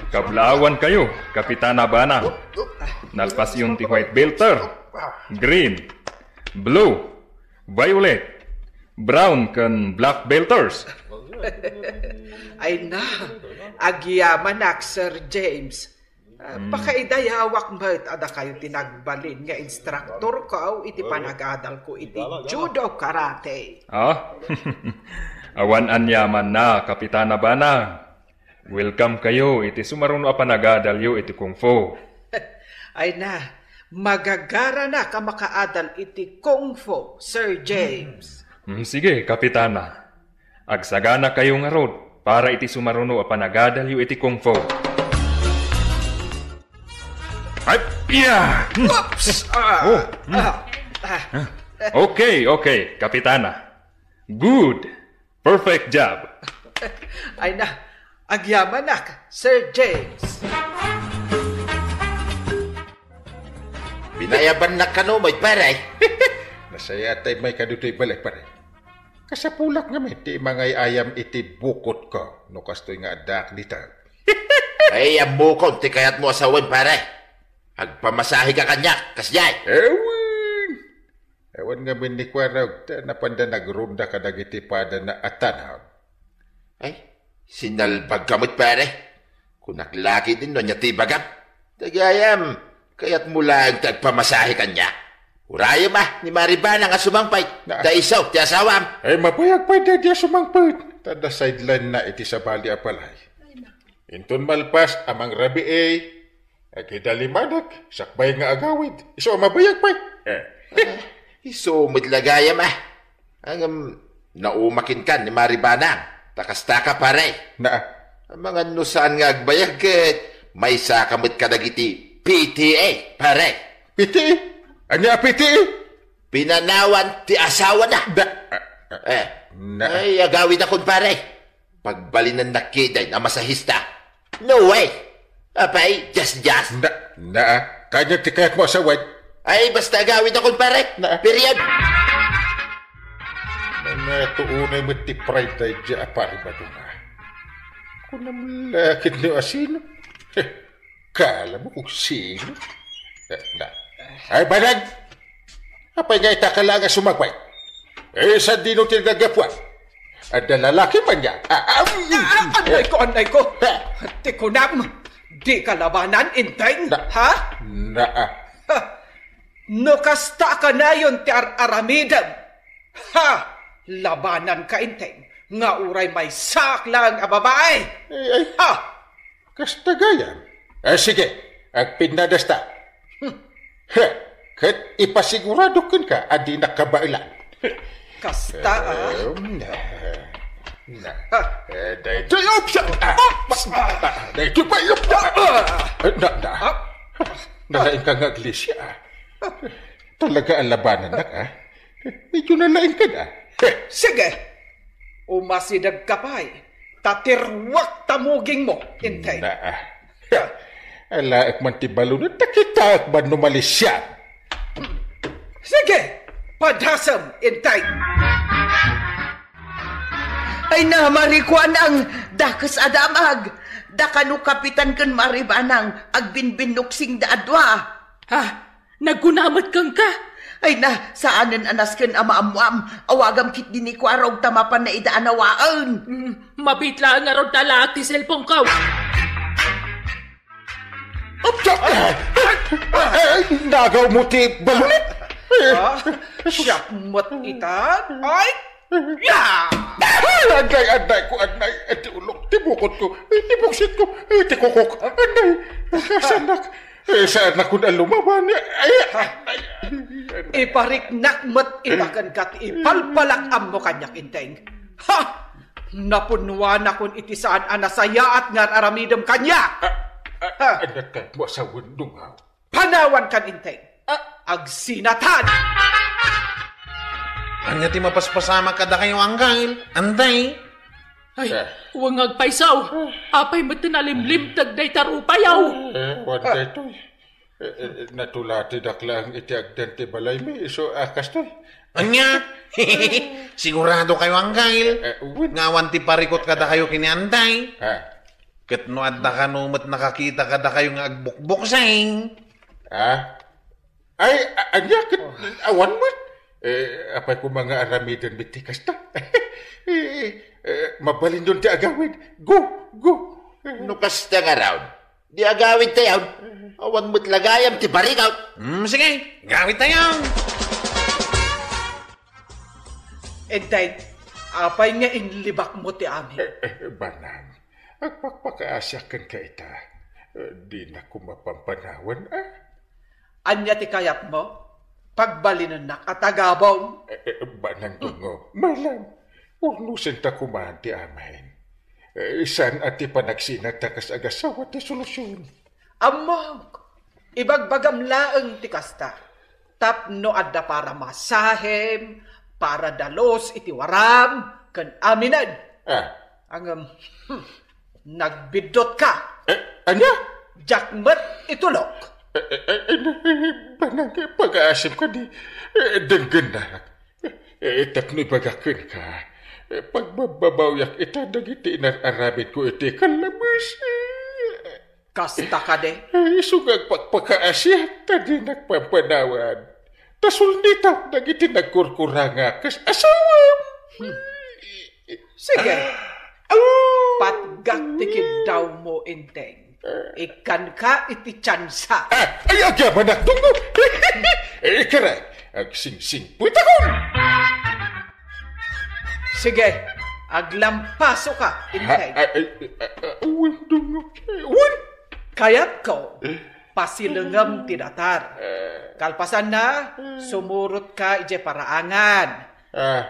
Kablaawan kayo, Kapitana Bana. Nalpasyon ti white belter, green, blue, violet, brown, ken black belters. Ay na, agyamanak, Sir James. Ah, hmm. Pakaidayawak met a dakayo ti nagbalin nga instructor ko iti panagadal ko iti judo karate. Ah? Awan aniamanna, Kapitana Bana. Welcome kayo iti sumaruno a panagadalyo iti kung fu. Ay na, Magagaranak a makaadal iti kung fu, Sir James. Mm, sige, Kapitana. Agsagana kayo ngarud para iti sumaruno a panagadalyo iti kung fu. Ay, yeah! Oops! Ah, Oh, mm. ah, ah. Okay, okay, Kapitana. Good. Perfect job. Ay na, agyamanak, Sir James. Pinayabannak kano met, pare. Nasayaat tay maikaditoy balay, pare. Kasapulat ngamin ti mangay-ayam iti bukotko no kastoy nga addaak dita. Ay, ammokon ti kayatmo a sawen, pare. Agpamasaheka kaniak, kasdiay. Ewan. Ewan ngamin ni Kuarog, ta napanda nagronda kadagiti padana a tanaw. Ay, sinalbagka met, pare. Kunak la ketdin no ania ti ibagam. Gayam, kayatmo laeng ti agpamasahe kaniak. Urayem a, ni Maribana nga sumangpet. Na- Ta isu ti asawam. Ay, mabayag pay daydi a sumangpet. Ta adda sideline-na iti sabali a balay. Inton malpas a mangrabii, agidalimanak, sakbay nga agawid. Isu a mabayag pay. Eh. Ah, isu met la gayam a. Ngem, nauma kenka ni Maribana. Ta kastaka, pare. Na. Amangan no saan nga agbayag ket maysaka met kadagiti P T A, pare. P T A? Ania a P T A? Pinanawan ti asawana. Da, ah, ah, Eh. Na. Ay, agawidakon, pare. Pagbalinennak ketdin a masahista. No way! Apay, just, just. Na, na, kanya ti kayatmo a sawen? Ay, basta agawidakon, pare. Na. Period. Nangatuunay met ti pride daydi a pari madunga. Kunam la ketdi no asino. Kala mo kung sino? Eh, na. Ay, banag! Apay nga ita ka laeng a sumagmay? Eh, sadino ti naggapuan? Adda lalaki man niya. Ah, ah, mm, Ah, ah, mm, anay eh. ko, anay ko. Eh. Ti kunam, di ka labanan, Enteng? Na- Ha? Na, ah. Ha. No kasta kanayon ti ar-aramidem. Ha! Labananka, Enteng, nga uray maysaak laeng a babae. Ay, ay. Ha! Kasta gayam. Eh, sige, agpinnadasta. Hmm. Heh, ket ipasigurado kenka a dinak kabaelan. Kasta, ah. Em, na, na. Ah. Eh, daytoy, oops! Ah, oops! Ah, daytoy pa, oops! Ah. Eh, na, na. Ah. Nalaing ka nga iglesia, ah. Talaga a labanannak, ah. Medyo nalaing ka na. Heh. Sige. Umasideg ka pay, ta tiruak ta mugingmo, Enteng. Na, ah. Alaek man ti balon, ta kitaek man no malisian. Sige, padasem, Enteng. Ay na, Marikuanang, dakes a damag. Da kano Kapitan ken Maribanang, agbinbinnuksingda a dua. Ha? Nagkuna met kenka? Ay na, saanen a nasken a maammoam. Awagam ketdi ni Kuarog ta mapanna ida a nawaen. Mm, mabiit laeng ngarud ta alaak ti cellphone-ko. Upsa! Ay, nagaw mo ti balon. Ah, siak met ita. Ay, ya! Ay, anday, anday ko, anday. Ti ulok, ti bukot ko, ti buksit ko, ti kukok. Anday, sanak. Eh, saan ako na lumaban? Ay, ay, ay, ay. Ipariknak met ita kenka ti ipalpalak ammo kaniak, Enteng. Ha! Napunnuanakon iti saan a nasayaat nga ar-aramidem kaniak. Ah, ah, Ha! Anak mo, asawan, dungaw. Panawankan, Enteng. Ah. Agsinatan! Ania ti mapaspasamak kadakayo, Anggail? Anday? Ay, Ah. wen nga agpayso. Apay met ti nalimlimteg dayta rupayo? Eh, wan Ah. daytoy. Eh, eh, natulatidak laeng iti agdan ti balaymi, isu a kastoy. Ania? Sigurado kayo, Anggail? Eh, wen. Nga awan ti parikut kadakayo ken ni Anday? Ha? Ket no adda kano met nakakita kadakayo nga agbukbuksing? Ha? Ay, a-, ania ket Oh. awan met? Eh, apay koma nga aramiden met ti kasta? Eh, eh, mabalinyon ti agawid. Go, go. No kasta ngarud, di agawidtayon. Awan met la gayam ti parikut. Hmm, sige, agawidtayon. Enteng, apay nga inlibakmo ti amin? Eh, eh, banang, agpakpakaasiak kenka ita. Eh, dinak koma pampanawan, ah. Ania ti kayatmo? Pagbalinennak a tagabong? Eh, eh, Banang Dungo, malam. Urnosenta koma ti amin. Eh, saan a ti panagsina ta kas agasawa ti solusion? Ammok, ibagbagam laeng ti kasta. Tapno adda para masahem, para dalus iti waram, ken aminen. Ah. Ngem, hmm, nagbiddut ka. Eh, ania? Diak met itulok. Eh, eh, eh, eh, eh, Banang, pagaasim kadi, eh, denggennak. Eh, tapno ibagak kenka, eh, pagbabbabawiak ita dagiti inar-aramidko iti kallabes. Kasta kadi? Eh, isu nga agpakpakaasiat ta dinak pampanawad. Ta sulnitak dagiti nagkurkuranga kas asawam. Hmm. Sige. Patgak ti kiddawmo, Enteng. Ikkanka iti tiansa. Ah, ay, agyamanak, Dungo. Eh, kara, agsingsingpetakon. Sige, aglampasoka, Enteng. Ah, ah, ay, ah, ah, wen, Dungo. Eh, wen. Kayatko, pasilengem ti datar. Kalpasanna, sumurotka idiay paraangan. Ah.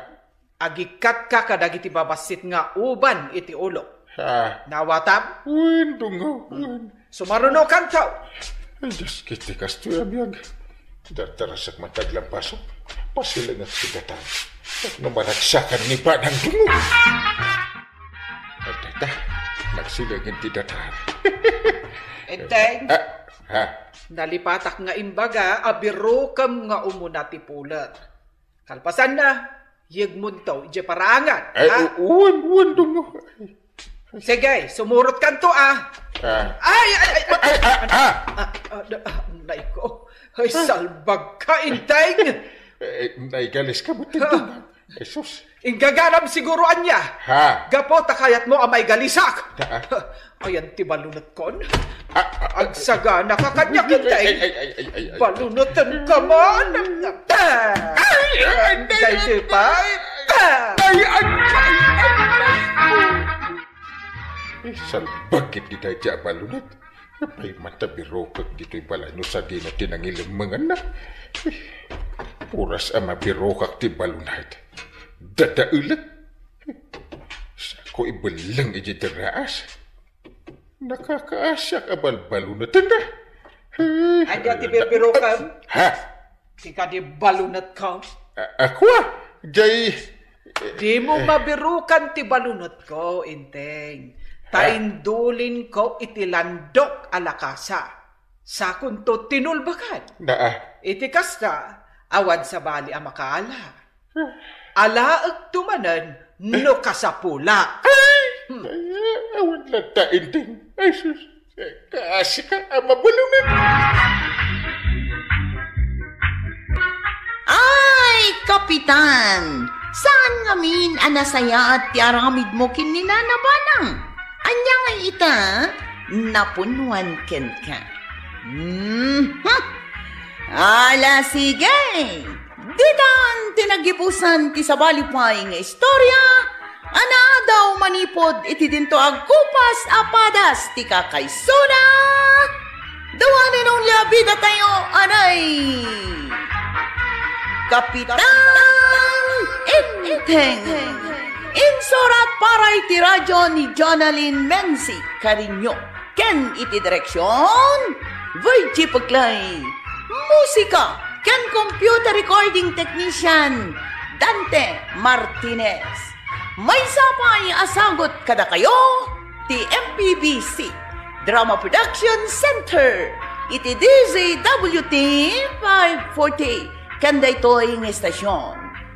Agikkatka kadagiti babassit nga uban iti ulo. Ah. Nawatam? Wen, Dungo, wen. Sumarunokanto. Ay, Dios, iti kastoy a biag. Dardarasek man ti aglampaso. Pasilengek ti datar. No maragsakan ni Banang Dungo. Ay, tata, nagsilengin ti datar. Enteng, ah, ha? Nalipatak nga imbaga a birokem nga umuna ti puler. Kalpasanna, yegmonto idiay paraangan, ay, ha? U-, wen, wen, Dungo. Sige, sumurotkanto, ah. Ah. Ay, ay, ay, ay, ay, ah, ah. Ah, ah, da-, ah, nay ko. Ay, salbagka, Enteng. Eh, naigaliska met, Enteng. Jesus. Inggagaram siguro ania. Ha? Gapu ta kayatmo a maigalisak. Ha? Ayan ti balunetkon. Ah, ah, ah. Agsaganaka kaniak, Enteng. Ay, ay, ay, ay, ay, ay. Balunetenka man. Ay, ay, ay, ay, ay. Daytoy pay. Ay, ay, ay, ay, ay. Ay, salbag iti daytoy a balunet. Apay man ta birokek ditoy balay no sadino ti nangilemmenganna. Puras a mabirokak ti balunet. Dadaelek. Sako ibelleng iti deraas. Nakakaasiak a balbalunetenna. Ania ti birbirokam? Ha? Ti kadi balunetko? A-, ako, a, jay. Dimo mabirokan ti balunetko, Enteng. Ta indulinko iti landok a lakasa. Sakonto tinulbakan. Naa. Iti kasta, awan sabali a makaala. Alaekto manen no kasapulak. Ay! Hmm. Ay, awan latta, Enteng. Ay, sus. Kaasika a mabalunen. Ay, Kapitan! Saan ngamin a nasayaat ti aramidmo ken ni Nana Banang? Ania ngay ita? Napunnuan kenka. Mhm. Ala, sige! Ditan ti nagibusan ti sabali pay nga istorya a naadaw manipud iti dinto agkupas a padas ti kakaisuna. The one and only a bidatayo, anay, Kapitan Enteng. Insurat para iti radyo ni Jonalyn Menzi Cariño. Ken iti direksion, Virgie Puglay. Musika ken computer recording technician, Dante Martinez. Maysa pay a sagut kadakayo ti M P B C Drama Production Center iti D Z W T five forty ken daytoy nga estasion.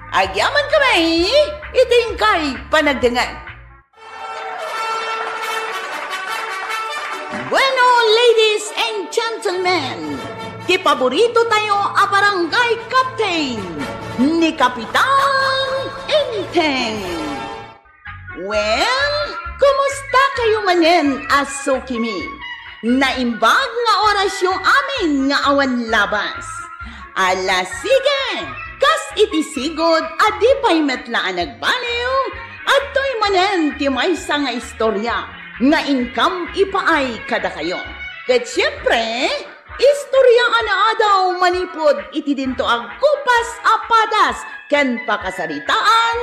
Agyaman kami iti inkay panagdengngeg. Bueno, ladies and gentlemen, ti paborito tayo a barangay captain, ni Kapitan Enteng. Well, kumusta kayo manen a sukimi? Naimbag nga orasyo amin nga awan labas. Ala, sige, kas iti sigud a di pay met la a nagbaliw, adtoy manen ti maysa nga istorya nga inkam ipaay kadakayo. Ket siempre, Istorya a naadaw manipud iti dinto a kupas a padas ken pakasaritaan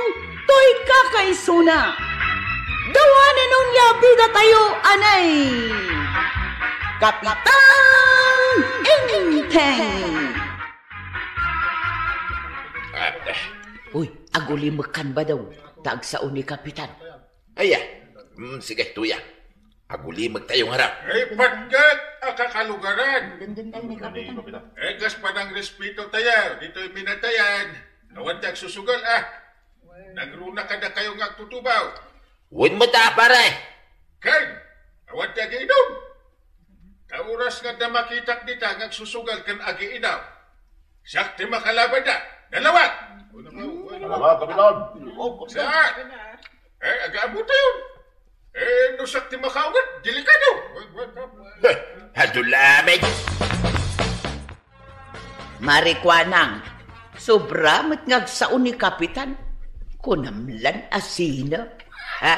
toy kakaisuna. Dawanen onia bidatayo a nay Kapitan Enteng. Uy, agulimekkan, Badong, ta agsao ni Kapitan. Aya, mm, sige, tuya. Agulimektayo ngarud. Ay, patgek a kakalugaran. Ay, kas panangrespeto tayo, ditoy minatayan. Awan ti agsusugal, ah. Nagruna kadakayo nga agtutubaw. Wen met a, pare. Ken, awan ti agiinum. Ta oras nga adda makitak dita nga agsusugal ken agiinum, siak ti makalabanda. Nalawag! Nalawag, Kapitan! Sa? Eh, agamu tayo. Eh, no siak ti makaunget, delikado. Heh, adu laeng. Marikuanang, sobra met nga agsao ni Kapitan. Kunam lan a sino? Ha?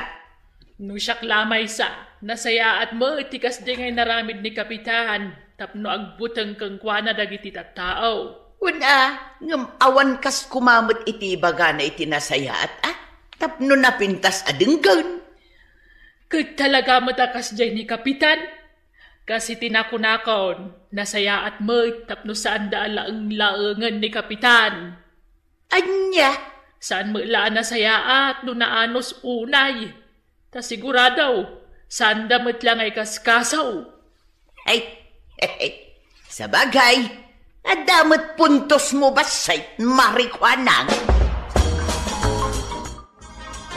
No siak la maysa, nasayaat met ti kasdiay nga inaramid ni Kapitan tapno agbuteng kenkuana dagiti tattao. Wen a, ngem awan kas koma met iti ibagana iti nasayaat, a? Tapno napintas a denggen. Ket talaga met a kasdiay ni Kapitan? Kas iti nakunakon, nasayaat met tapno saanda a laeng-laengen ni Kapitan. Ania? Saan met la a nasayaat no naanus unay. Ta sigurado, saanda met la nga ikaskaso. Ay, sabagay, adda met puntos mo bassit, Marikuanang.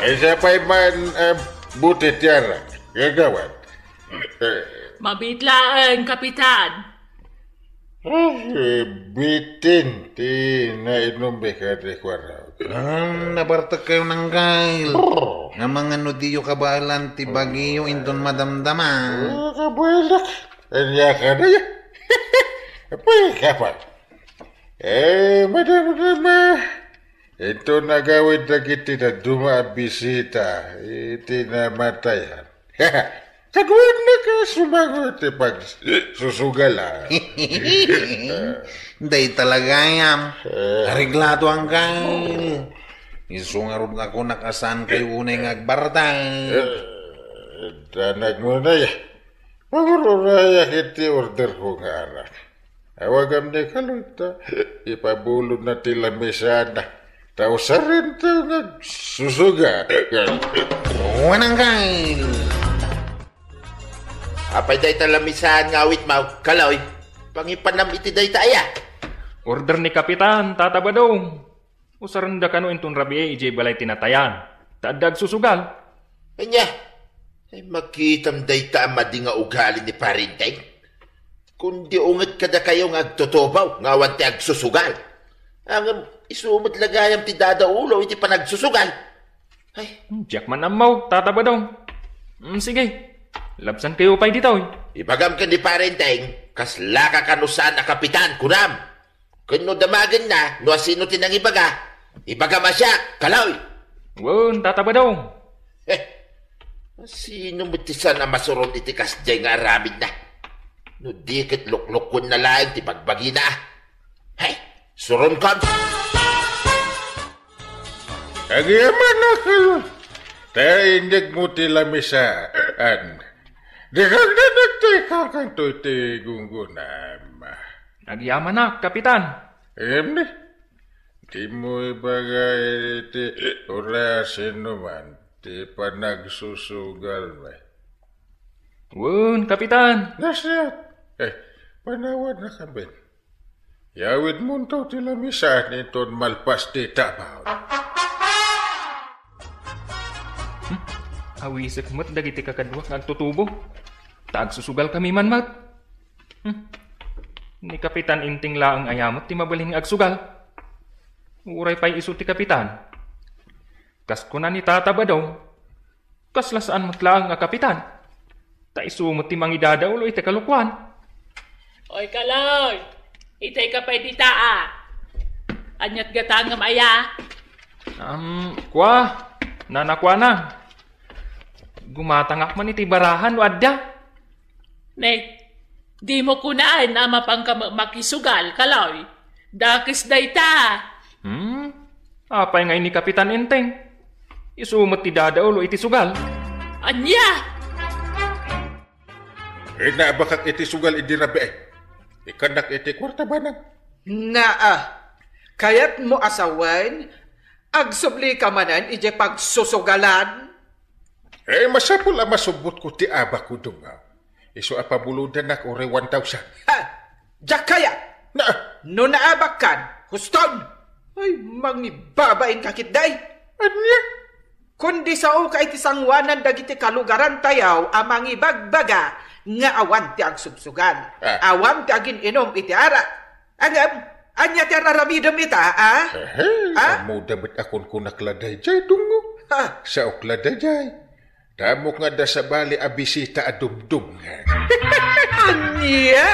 Ay, siya pa'y man, ah, buti ti arak. Gagawat. Mabiit laeng, Kapitan. Ay, bitin ti nainum mi kadi kuarta. Ah, nabartek kayo, Nangkay. Nga mangano diyo kabaelan ti bagiyo inton madamdama? Ah, kabaelak. Ania ka na ya? Apay ka pa? Eh, madamdama. Inton agawid dagiti dadduma a bisita iti namatayan. Kaduanna ka sumango ti pagsusugalan. Dayta la gayam. Eh. Areglado, Angkay. Isu ngarud nga kunak a saan kayo unay nga agbartay. Eh, danag mo na ya. Mangururayak iti order ko nga arak. Awagam ni Kaloy ta ipabulodna ti lamisana. Ta usarentayo nga agsusugal. Wen, Angkay. Apay dayta lamisaan nga awitmo, Kaloy? Pangipanam iti dayta aya? Order ni Kapitan, Tata Badong. Usarenda kano inton rabii idiay balay ti natayan, ta adda agsusugal. Ania? Ay, makitam dayta a madi nga ugali ni Pare Enteng. Kundi unget kadakayo nga agtutubaw nga awan ti agsusugal. Ngem isu met la gayam ti dadaulo iti panagsusugal. Ay. Hmm, diak man ammo, Tata Badong. Hmm, sige. Labsankayo pay ditoy. Ibagam ken ni Pare Enteng, kaslaka kano saan a kapitan, kunam. Ken no damagenna, no asino ti nangibaga, ibagam a siak, Kaloy. Wen, Tata Badong. Eh, sino met ti saan a masuron iti kasdiay nga aramidna? No di ket luklukuenna laeng ti bagbagina. Hey, suronkon! Agyamanak, Kaloy. Ta inegmo ti lamisaan. Dikak na nagteka kanto iti gunggunam. Agyamanak, Kapitan. Ngem ni, dimo ibaga iti uray a sinoman ti panagsusugalmi. Wen, Kapitan. Nasia, eh, panawanakami. Yawidmonto ti lamisaan inton malpas ti tabaw. Hmm? Awisek met dagiti kakaduak nga agtutubo. Ta agsusugalkami man met. Hmm. Ni Kapitan Enteng laeng aya met ti mabalin nga agsugal. Uray pay isu ti kapitan. Kas kuna ni Tata Badong, kasla saan met laeng a kapitan. Ta isu met ti mangidadaulo iti kalokuan. Oy, Kaloy! Itay ka pay dita, a. Ania't gatangem aya? Am, kua, nanakuana. Gumatangak man iti baraha no adda. Ne, Dimo kunaen a mapanka makisugal, Kaloy. Dakes dayta. Hmm? Apay nga ini Kapitan Enteng? Isu met ti dadaulo iti sugal. Ania? Inaabakak iti sugal idi rabii. Ikkannak iti kuarta banag. Naa, kayatmo a sawen, agsublika manen idiay pagsusugalan? Eh, masapul a masubbotko ti abakko, Dungaw. Isu a pabulodanak uray one thousand. Ha! Diak kayat! Na! No naabakkan, huston! Ay, mangibabain ka ketdi! Ania? Kundi saoka iti sangoanan dagiti kalugarantayo a mangibagbaga nga awan ti agsubsugal, Ah. awan ti agin-inum iti arak. Ngem, ania ti ar-aramidem ita, a? Ehe, Ah? Ammoda met a kunkunak la daydiay, Dungo. Ah. Saok la daydiay. Damok nga adda sabali a bisita a dumdumngeg. Ania?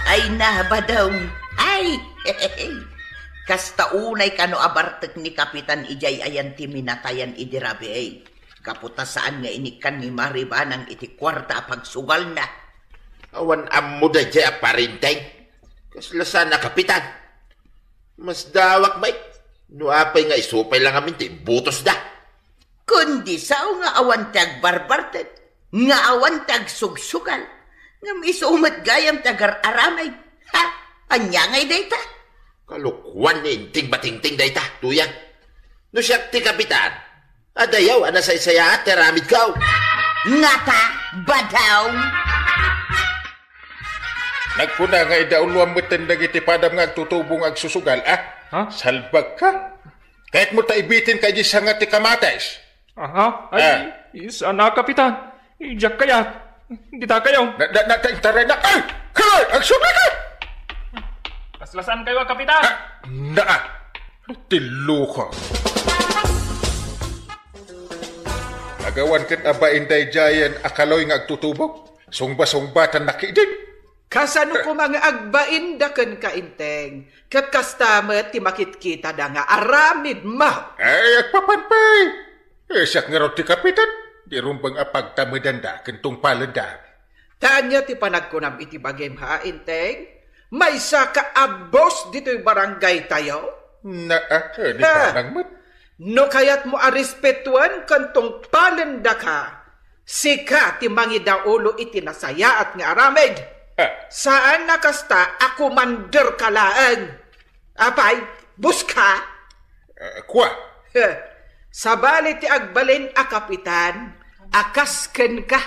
Ay na, Badong. Ay! Kasta unay kano a bartek ni Kapitan idiay ayan ti minatayan idi rabii. Gapu ta saan nga inikkan ni Mari Banang iti kuarta a pagsugalna. Awan ammo daydiay a Pari Enteng. Kasla saan a Kapitan. Masdawak met no apay nga isu pay la ngamin ti imbutosda. Kundi sao nga awan ti agbarbartek, nga awan ti agsugsugal, ngem isu met gayam ti agar-aramid. Ha? Ania ngay dayta? Kalokuan ni Enteng Batingting dayta, Tuyang. No siak ti Kapitan, adayaw a nasaysayaat ti aramidko. Ngata, Badong! Nagkuna nga idauloam metten dagiti padam nga agtutubo nga agsusugal, a? Ha? Salbagka? Kayatmo ta ibitinka idiay sanga ti kamatis? Aha, ay, Ah. Saan a, Kapitan. Diak kayat. Dita kayo. Na, na, na, ta-, taray na. Ay! Kaloy! Agsubli ka! Kasla saan kayo, Kapitan? Ah, naa. Ti loko. Agawan ket a bain daydiayen a Kaloy nga agtutubo. Sungba-sungbatan na ketdin. Kasano koma nga agbainda kenka, Enteng? Ket kasta met ti makitkitada nga aramidmo. Ay, agpapan pay! Eh, siak ngarud ti Kapitan, di rumbeng a pagtamedanda ken tungpalenda. Ta ania ti panagkunam iti bagim, ha, Enteng? Maysa ka a boss ditoy barangay tayo? Naa, eh, ni Ha! Manang met. No kayatmo a respetuen ken tungpalendaka, sika ti mangidaulo iti nasayaat nga aramid. Ah. Saan a kasta a commander ka laeng. Apay, boss ka? Eh, kua? Heh. Sabali ti agbalin a kapitan, a kas kenka.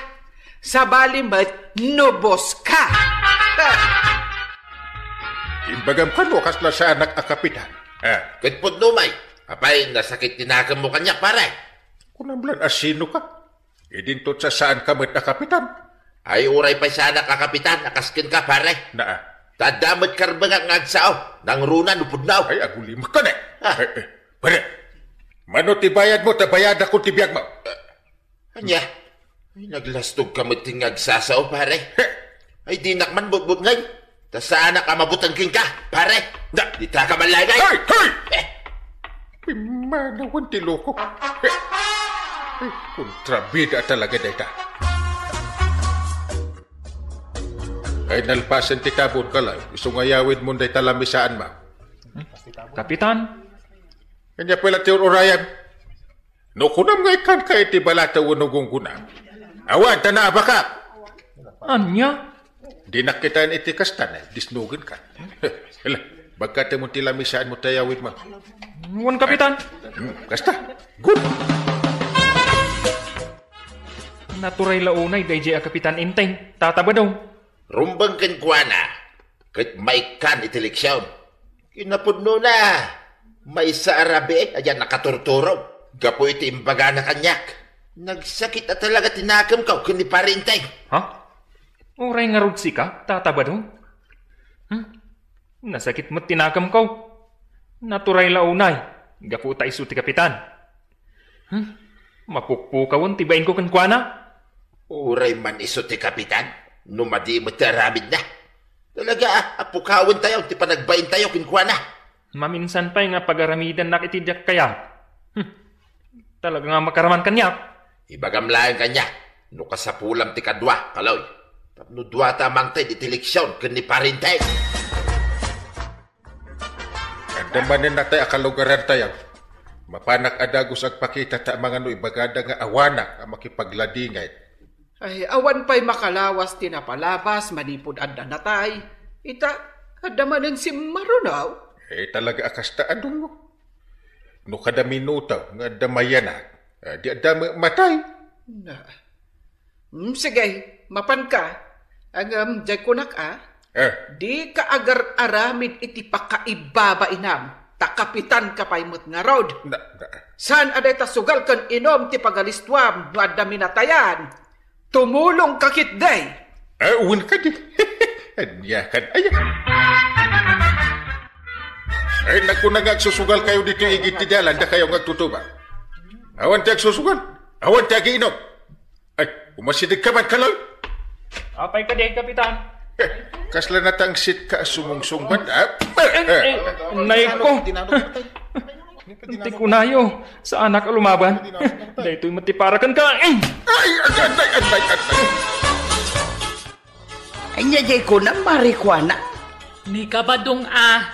Sabali met no boss ka. Heh. Imbagam kano a kasla saanak a kapitan. Ah. Ket pudno may, apay, nasakit ti nakemmo kaniak, pare? Kunam lan a sino ka? Idinto ti sasaanka met a kapitan. Ay, uray pay saanak a kapitan a kas kenka, pare. Naa. Ta adda met karbengak nga agsao, nangruna no pudno. Ay, agulimek ka ne. Ah. Eh, eh, pare, mano ti bayadmo ta bayadakon ti biagmo? Ania? Ay, naglastogka met ti nga agsasao, pare. He. Ay, dinak man butbutngen. Ta saanak a mabuteng kenka, pare. Da. Dita ka malagay. Hey! Hey! Eh. Pimanawan ti loko. Hey. Ay, kontrabida talaga dayta. Ay, nalpasen ti tabon, Kaloy. Isu nga yawidmon dayta lamisaanmo. Kapitan? Ania pay la ti ur-urayam? No kunam nga ikkanka iti balataw wenno gunggonam, awan ta naabakak. Ania? Dinak kitaen iti kasta, disnogenka. Hala, bagkatemon ti lamisaanmo ta yawidmo. Wen, Kapitan. Hmm, kasta. Good. Naturay la unay daydiay a Kapitan Enteng, Tata Badong. Rumbeng kenkuana, ket maikkan iti leksion. Kinapudnona, maysa a rabii a diak nakaturturog gapu iti imbagana kaniak. Nagsakit a talaga ti nakemko ken ni Pare Enteng. Ha? Uray ngarud sika, Tata Badong? Hmm? Nasakit met ti nakemko. Naturay la unay, gapu ta isu ti kapitan. Hmm? Mapukpukawen ti bainko kenkuana? Uray man isu ti kapitan, no madi met ti aramidna. Talaga a, a pukawentayo ti panagbaintayo kenkuana. Maminsan pay nga pagaramidannak iti diak kayat. Hmm. Talaga nga makaraman kaniak. Ibagam laeng kaniak, No kasapulam ti kadua, Kaloy, tapno duata a mangted iti eleksion ken ni Pare Enteng. Adda manen natay a kalugarantayo. Mapanak a dagus agpakita ta amangan no ibagada nga awanak a makipagladingit. Ay, awan pay makalawas ti napalabas manipud adda natay. Ita, adda manen simmarunaw. Eh, talaga a kasta a dungngo. No kada minuto nga adda mayanak, ah, di adda ma-, matay. Na. Mm, sige, mapanka. Ngem, diay kunak, a. Eh. Dika agar-aramid iti pakaibabainam, ta kapitanka pay met ngarud. Na, na. Saan a dayta sugal ken inum ti pagalistuam no adda minatayan? Tumulongka ketdi. Eh, wen kadi. Ania kad-, aya. Eh, nagkuna nga agsusugalkayo ditoy igid ti dalan, dakayo nga agtutuba. Awan ti agsusugal, awan ti agiinum. Ay, umasidegka man, Kaloy. Apay kadi, Kapitan? Eh, kasla natangsit ka a sumungsungbat, a? Eh, eh, eh, nay ko. Ti kunayo, saanak a lumaban. Daytoy met ti para kenka. Eh! Ay, agay, agay, agay, agay. Ania diay kunam, Mare Juana? Ni Kabadong a,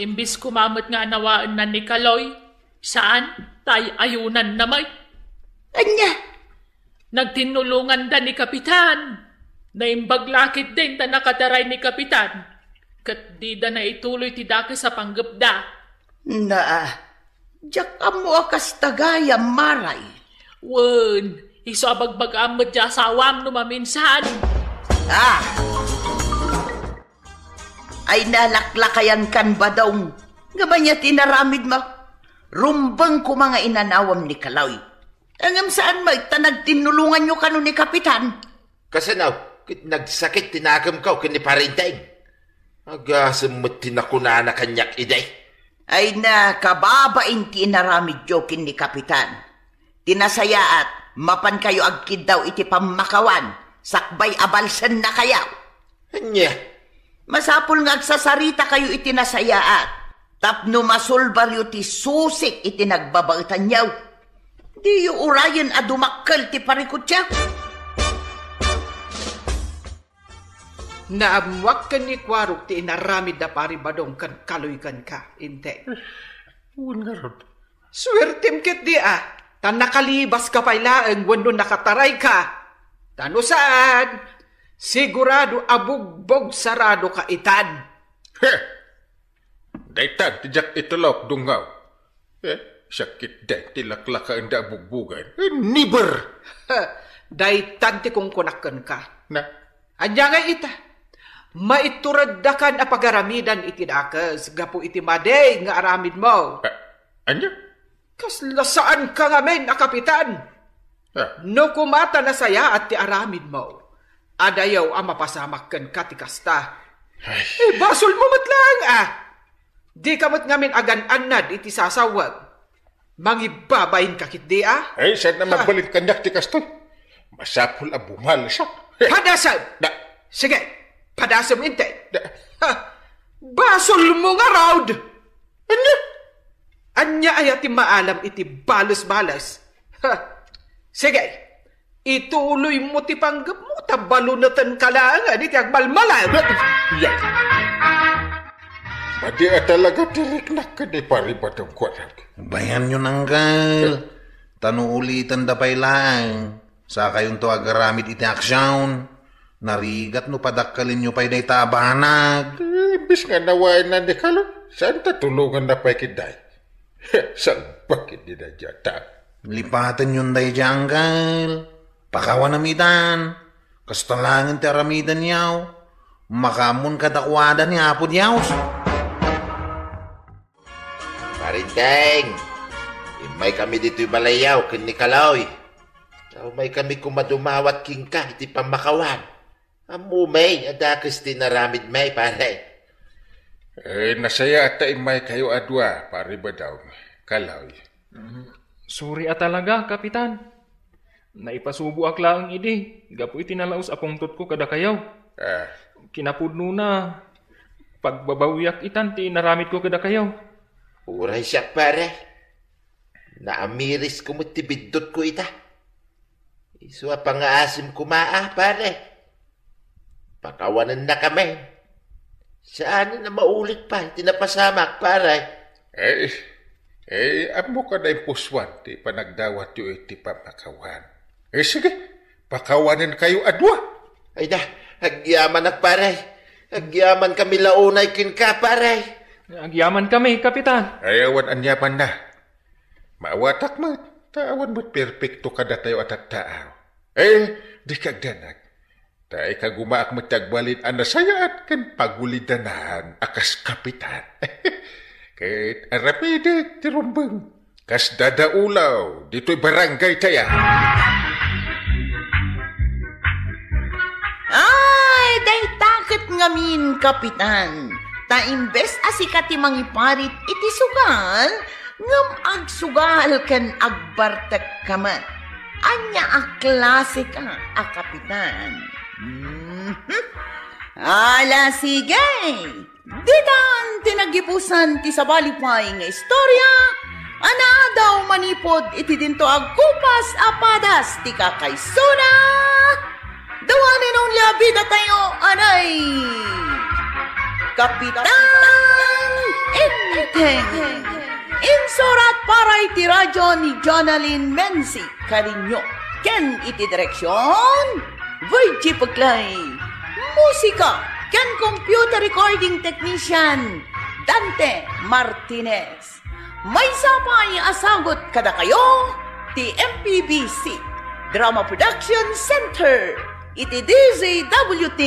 imbis koma met nga anawaenna ni Kaloy, saan, tay-ayonanna met. Ania? Nagtinnulonganda ni Kapitan. Naimbag la ketdin ta nakataray ni Kapitan. Ket dida naituloy ti dakes a panggepda. Na, diak ammo a kasta gayam, Mare. Wen, isu a bagbagaam met diay asawam no maminsan. Ah! Ay, nalaklakayankan, Badong. Ngem ania ti inaramidmo? Rumbeng koma nga inanawam ni Kaloy. Ngem saan met ta nagtinnulonganyo kano ni Kapitan? Kasano ket nagsakit ti nakemko ken ni Pare Enteng? Agasem met ti nakunana kaniak idi. Ay, na, kababain ti inaramidyo ken ni Kapitan. Ti nasayaat, mapankayo agkiddaw iti pammakawan, sakbay a balsennakayo. Ania? Masapul nga agsasaritakayo iti nasayaat, tapno masulbaryo ti susik iti nagbabaetanyo. Diyo urayen a dumakkel ti parikutyo. Naammoak ken ni Kuarog ti inaramid da Pare Badong ken Kaloy kenka, Enteng. Wen ngarud. Suertem ketdi a, ta nakalibaska pay laeng wenno nakatarayka. Ta no saan, sigurado a bugbogsaradoka itan. Heh! Daytan ti diak itulok, Dungngo. Eh, sakit da ti laklakaenda a bugbogen. Eh, never! Daytan ti kunkunak kenka. Na? Ania ngay ita? Maitureddakan a pagaramidan iti dakes gapu iti madi nga aramidmo. Ah, ania? Kasla saanka ngamin a kapitan. Ah. No koma ta nasayaat ti aramidmo, adayo a mapasamak kenka ti kasta. Ay. Eh, basolmo met laeng a. Dika met ngamin agan-annad iti sasawem. Mangibbabainka ketdi a. Ay, saan a magbalin kaniak ti kastoy? Masapul a bumalesak. Padasem! Da. Sige, padasem, Enteng. Da. Ha, basolmo ngarud! Ania? Ania aya ti maalam iti bales-bales? Ha? Sige, ituloymo ti panggepmo ta balunetenka laengen iti agmalmalem. Yan. Madi a talaga ti riknak ken ni Pare Badong, kunak. Bayanyo, Angkel. Ta no ulitenda pay laeng, sakayonto agaramid iti aksyon. Narigat no padakkelenyo pay dayta a banag. Eh, imbes nga nawaenna ni Kaloy, saan ta tulonganna pay ketdi? Salbag ketdi daydiay a tao. Lipatenyon daydiay, Angkel. Pakawanam itan. Kasta laengen ti aramidenyo. Makaammon kadakuada ni Apo Dios. Pare Enteng, immaykami ditoy balayyo ken ni Kaloy. Ta umaykami koma dumawat kenka iti pammakawan. Ammom a dakes ti inaramidmi, pare. Eh, nasayaat ta immaykayo a dua, Pare Badong, Kaloy. Mhm. Sorry a talaga, Kapitan. Naipasuboak laeng idi, gapu iti nalaus a pungtotko kadakayo. Ah. Kinapudnona, pagbabawiak itan ti inaramidko kadakayo. Uray siak, pare. Naamirisko met ti biddutko ita. Isu a pangaasim koma, a, pare. Pakawanennakami. Saanen a maulit pay ti napasamak, pare. Eh, eh, ammok a naimpusoan ti panagdawatyo iti pammakawan. Eh, sige, pakawanenkayo a dua. Ay da, agyamanak, pare. Agyamankami la unay kenka, pare. Agyamankami, Kapitan. Ay, awan aniamanna. Maawatak met, ta awan met perpekto kadatayo a tattaaw. Eh, dika agdanag. Ta ikagumaak met ti agbalin a nasayaat ken pagulidanan a kas kapitan. Ket aramidik ti rumbeng kas dadaulaw ditoy barangay tayo. Ay, dayta ket ngamin, Kapitan. Ta imbes a sika ti mangiparit iti sugal, ngem agsugal ken agbartekka met. Ania a klaseka a kapitan? Mhm. Ala, sige! Ditan ti naggibusan ti sabali pay nga istorya a naadaw manipud iti dinto agkupas a padas ti kakaisuna. The one and only a bida tayo, anay, Kapitan Enteng. Insurat para iti radyo ni Jonalyn Menzi Cariño ken iti direksyon, Virgie Peclay. Musika ken computer recording technician, Dante Martinez. Maysa pay a sagut kadakayo ti M P B C Drama Production Center iti D Z W T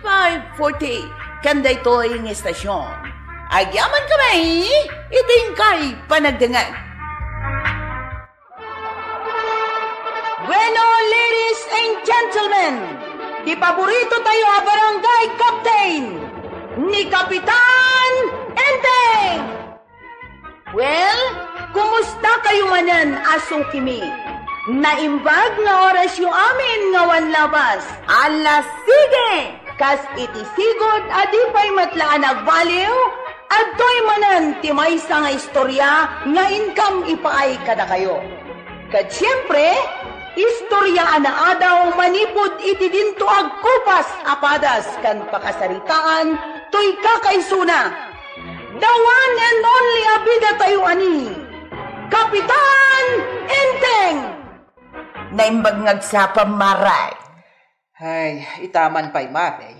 five forty ken daytoy nga estasyon. Agyamankami iti inkay panagdengngeg. Bueno, ladies and gentlemen, ti paborito tayo a barangay captain, ni Kapitan Enteng! Well, kumusta kayo manen a sukimi? Naimbag nga orasyo amin nga awan labas. Ala, sige! Kas iti sigud a di pay met la a nagbaliw, adtoy manen ti maysa nga istorya nga inkam ipaay kadakayo. Ket siempre, istorya a naadaw manipud iti dinto agkupas a padas ken pakasaritaan toy kakaisuna. The one and only a bida tayo ani, Kapitan Enteng! Naimbag nga agsapa, Mare. Ay, itaman pay, Mare.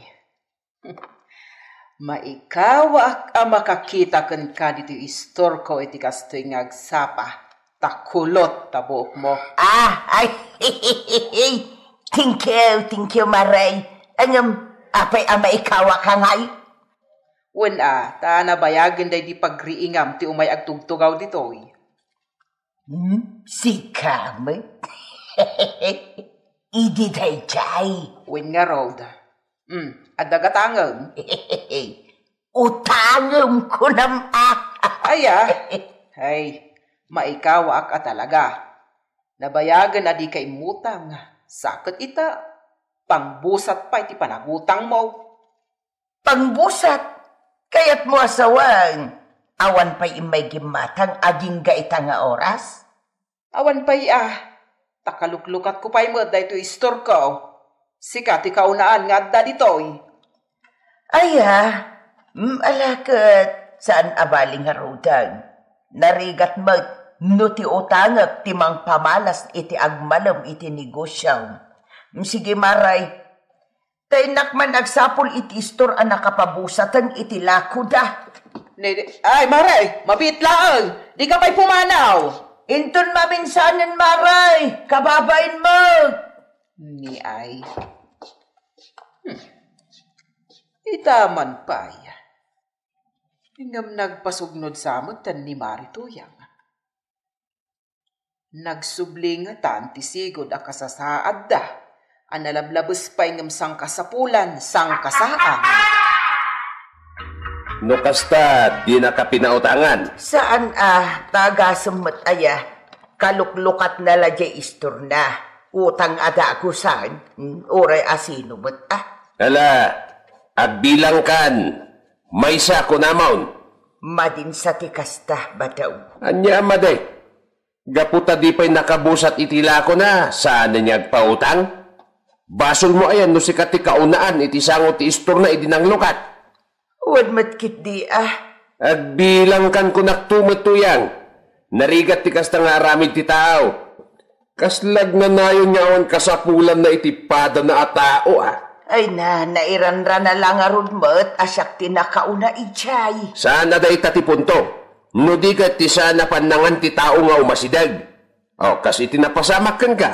Maikawaak a makakita kenka ditoy istorko iti kastoy nga agsapa, ta kulot ta buokmo. Ah, ay, thank you, thank you, Mare. Ngem, apay a maikawaak ngay? Wen a, ta nabayagen daydi pagriingam ti umay agtugtugaw ditoy. Hmm? Sika met? Idi daydiay? Wen ngarud. Hmm, adda gatangem? Utangem, kunam a. Aya? Ay, maikawaak a talaga. Nabayagen a dika immutang, sa ket ita, pangbusat pay ti panagutangmo. Pangbusat, kayatmo a sawen, awan pay immay gimmatang agingga ita nga oras? Awan pay a, ta kaluklukatko pay met daytoy istorko. Sika ti kaunaan nga adda ditoy. Aya, mm, ala ket saan a bali ngaruden. Narigat met no ti utangek ti mangpamalas iti agmalem iti negosiom. Mm, sige, Mare, ta innak man agsapul iti istor a nakapabusaten iti lakoda. Ne, ne, ay, Mare, mabiit laeng. Dika pay pumanaw. Inton maminsanen, Mare, kababain mo. Ni ay. Hmm. Ita man pay. Ngem nagpasugnod sa met ni Mare Tuyang. Nagsubli ngatan ti sigud a kasasaadda a nalablabes pay ngem sangkasapulan, sangkasaan. No kasta, dinaka pinautangan. Saan a, tagasem met aya. Kaluklukatna la diay istorna. Utang a dagusan, hmm, uray a sino met a. Ala, agbilangkan. Maysa kunamon. Madin sa ti kasta, Badaw. Ania a madi? Gapu ta di pay nakabusat iti lakona, saan nga agpautang? Basolmo ayan no sika ti kaunaan iti sango ti istorna idi nanglukat? Wen met ketdi a. Agbilangkan kunakto met, Tuyang. Narigat ti kasta nga aramid ti tao. Kasla agnanayon nga awan kasapulanna iti padana a tao, a. Ay na, nairanrana la ngarud met a siak ti nakauna idiay. Saan a dayta ti punto. No di ket ti saan a pannangan ti tao nga umasideg. O, kas iti napasamak kenka.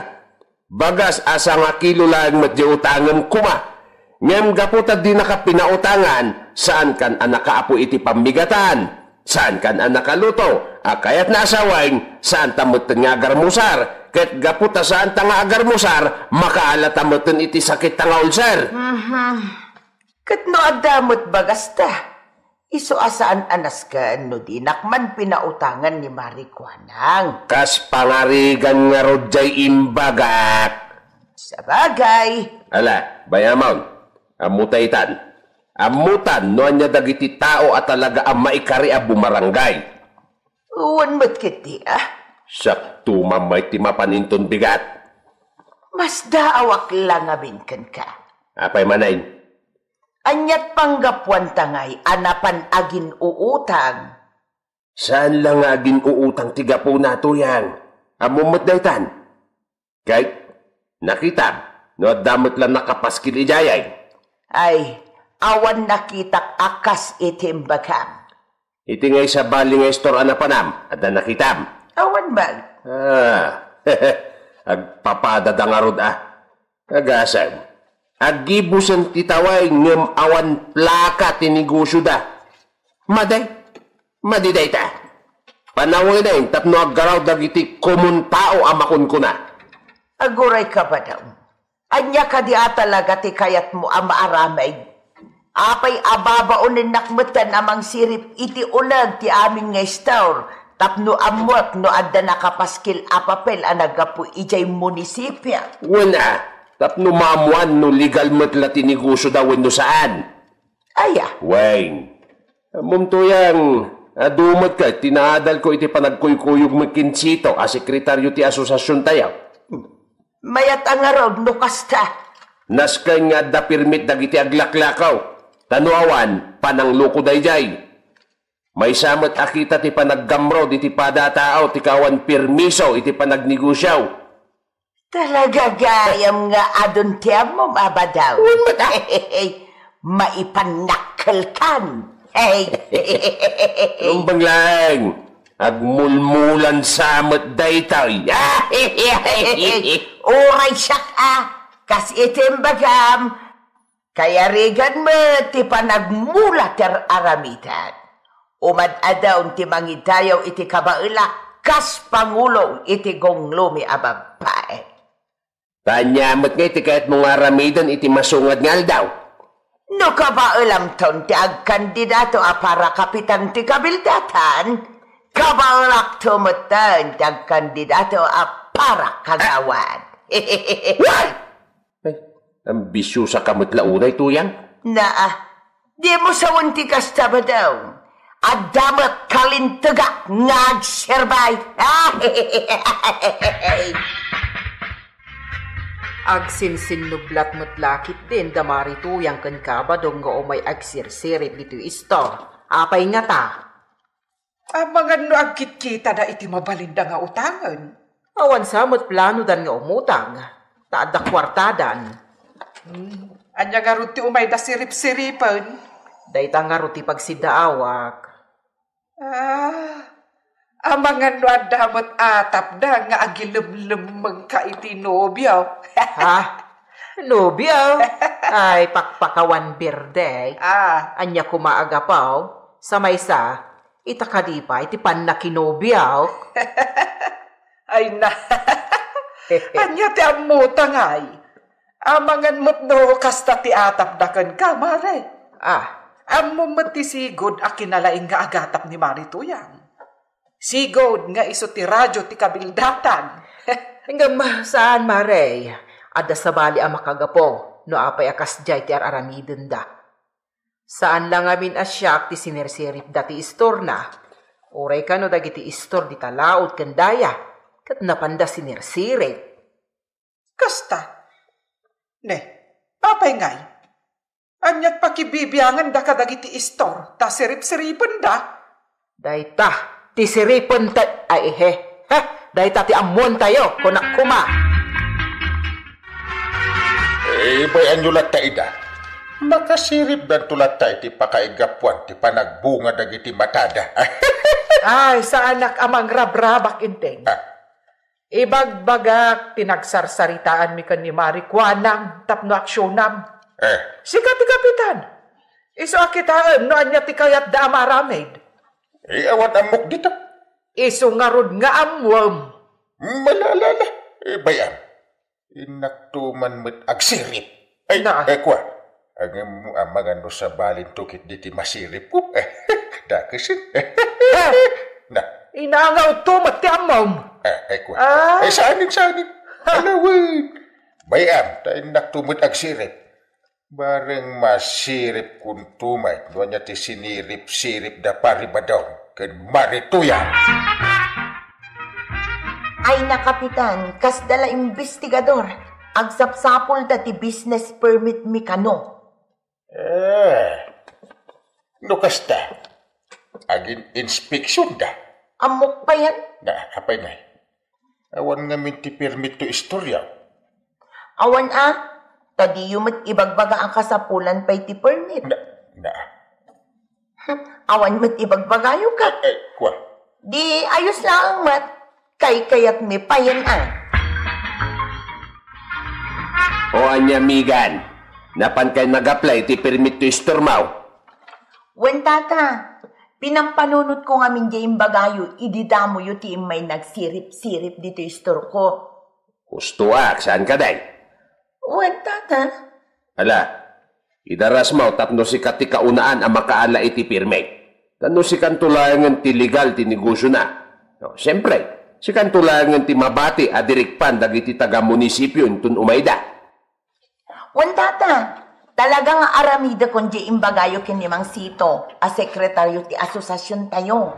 Bagas a sangakilo laeng met diay utangem koma. Ngem gapu ta dinaka pinautangan, saankan a nakaapo iti pammigatan. Saankan a nakaluto, a kayatna a sawen, saanta metten nga agarmusar, ket gapu ta saanta nga agarmusar, makaalata metten iti sakitta nga ulser. Mhm. Ket no adda met bagasta, isu a saan a nasken no dinak man pinautangan ni Mari Kuanang. Kas pangarigan ngarud diay imbagak. Sabagay. Ala, bayamon. Ammota itan. Ammotan no ania dagiti tao a talaga a maikari a bumarangay. Wen met ketdi a. Sakto mamay ti mapan inton bigat. Masdaawak la ngamin kenka. Apay manen? Aniat panggapuanta ngay a napan agin-uutang? Saan la nga agin-uutang ti gapuna, Tuyang. Ammom met daytan. Ket nakitam no adda met la nakapaskil idiay. Ay, awan nakitak a kas iti imbagam. Iti nga isabali nga istor a napanam, adda nakitam. Awan man. Ah, agpapadada ngarud a. Agasem, aggibusen ti taway ngem awan plaka ti negosioda. Madi, madi dayta. Panawenen tapno aggaraw dagiti komun tao a makunkuna. Aguray ka, Badong. Ania kadi a talaga ti kayatmo a maaramid? Apay a babaonennak metten a mangsirip iti uneg ti amin nga istor tapno ammuek no adda nakapaskil a papel a naggapu idiay munisipio? Wen a, tapno maammoan no legal met la ti negosioda wenno saan. Aya? Wen, ammom, Tuyang, adu met ket ti naadalko iti panagkuykuyogmo ken Sito a sekretario ti asosasiontayo. Mayat a ngarud no kasta. Nasken nga adda permit dagiti aglaklakaw. Ta no awan, panangluko daydiay. Maysa met a kita ti panaggamrod iti pada a tao ti kaawan permiso iti panagnegosio. Talaga gayam nga adun ti ammom a, Badong. Wen met a. Maipannakkelkan. Hey. Rumbeng laeng. Agmulmulan sa met daytoy. Uray siak a, kas iti imbagam, kayarigan met ti panagmula ti ar-aramidan. Umad-adaon ti mangidayaw iti kabaelak kas pangulo iti gunglumi a babbai. Ta ania met ngay ti kayatmo nga aramiden iti masungad nga aldaw? No kabaelamton ti agkandidato a para kapitan ti kabildatan, kabaelakto metten ti agkandidato a para kagawad. Way! Ay, ambisiosa ka met la unay, Tuyang. Naa, dimo sawen ti kasta, Badong. Adda met kalintegak nga agserbay. Agsinsinnublat met la ketdin da Mari Tuyang ken Kabadong nga umay agsirsirip ditoy istor. Apay ngata? Amangan no agkitkitada iti mabalinda nga utangen. Awan sa met planodan nga umutang, ta adda kuartadan. Hmm, ania ngarud ti umayda siripsiripen? Dayta ngarud ti pagsiddaawak. Ah, amangan no adda met atapda nga agilemlemmengka iti nobio. Ha? Nobio? Ay, pakpakawan birthday. Ah. Ania koma a gapu? Sa maysa, ita kadi pay ti pannakinobio? Ay na. Ania ti ammota ngay? Amangan met no kasta ti atapda kenka, Mare. Ah. Ammom met ti sigud a kinalaing nga agatap ni Mari Tuyang. Sigud nga isu ti radio ti kabildatan. Ngem saan, Mare. Adda sabali a makagapu no apay a kasdiay ti ar-aramidenda. Saan la ngamin a siak ti sinirsiripda ti istorna. Uray kano dagiti istor dita laud ken daya. Ket napanda sinirsirip. Kasta. Ne, apay ngay? Aniat pakibibianganda kadagiti istor, ta sirip-siripenda? Dayta, ti siripenta, ay, ihe. Ha? Dayta ti ammoentayo, kunak koma. Eh, bay-anyo latta ida. Makasiripdanto latta iti pakaigapuan ti panagbunga dagiti matada. Ay, saanak a mangrabrabak, Enteng. Ah. Ibagbagak ti nagsarsaritaanmi ken ni Mari kuanam tapno aksionam. Eh. Sika ti kapitan. Isu a kitaem no ania ti kayatda a maaramid. Eh, awan ammok dita. Isu ngarud nga ammuem. Malala, eh, bay-am. Innakto man met agsirip. Ay, na. Eh, kua. Ngem amangan no sabalinto ketdi ti masiripko. Eh, dakes. Eh. Na. Inangawto met ti ammom. Eh, eh, kua. Ah. Eh, saanen, saanen. Alawen. Bay-am, ta innakto met agsirip. Bareng masiripkonto met no ania ti sinirip-siripda Pari Badong ken Mari Tuya. Ay na, Kapitan, kasda la imbestigador. Agsapsapulda ti business permit mi kano. Eh, no kasta, agin-inspeksionda. Ammok payen? Na, apay ngay? Awan ngamin ti permit to istorya. Awan a, ta diyo met ibagbaga a kasapulan pay ti permit. Na, na. Awan met ibagbagayo ka. Eh, kua. Di ayos laeng met. Kaykayatmi payen a. O ania, Migan? Napan kay nag-apply ti permit to istormaw? Wen, tata. Pinampanunotko ngamin diay imbagayo idi damoyo ti immay nagsirip-sirip ditoy istorko. Husto ak, saan ka, day? Wen, tata. Ala, idarasmaw tapno sika ti kaunaan a makaala iti permit. Tapno sikanto laengen ti legal ti negosiona. No, siempre, sikanto laengen ti mabati a dirikpan dagiti taga-munisipio inton umayda. Wen, tata, talaga nga aramidekon diay imbagayo ken ni Mang Sito a sekretario ti asosasiontayo.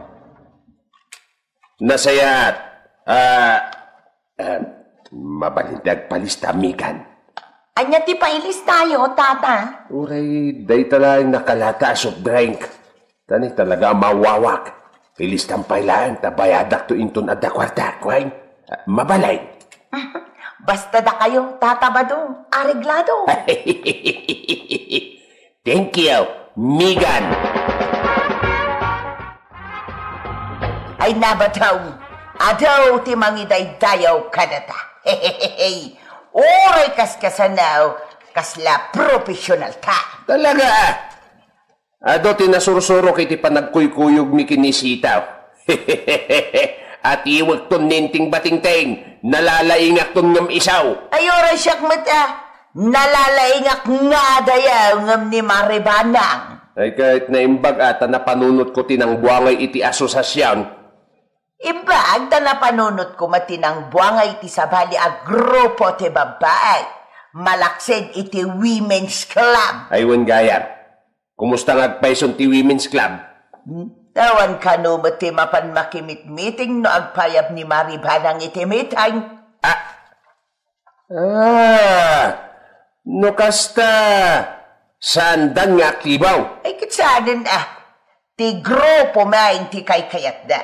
Nasayaat. Ah, ah, mabalin ti agpalista, Migan. Ania ti pailistayo, tata? Uray, dayta laeng nakalata a soft drink. Tani talaga a mawawak. Ilistam pay laeng ta bayadakto inton adda kuarta, kuan. Ah, mabalin. Basta dakayo, Tata Badong, areglado. Thank you, Migan. Ay, nabataw. Adu ti mangidaydayaw kadata. Uray kaskasano, kasla professional ta. Talaga? Adu ti nasursurok iti panagkuykuyogmi ken ni Sita. Atiwekton ni Enteng Batingteng, nalalaingakton ngem isu. Ay, uray siak met a, nalalaingak nga adayaw ngem ni Maribanang. Ay, ket naimbag a ta napanunotko ti nangbuangay iti asosasion. Imbag ta napanunotko met ti nangbuangay iti sabali a grupo ti babbai, malaksid iti Women's Club. Ay, wen gayam. Kumusta nga agpayson ti Women's Club? Hmm? Awan kano met ti mapan makimitmiting no agpayab ni Maribanang iti meeting. Ah! Ah! No kasta, saandan nga aktibo? Ay, ket saanen a. Ti grupo main ti kaykayatda.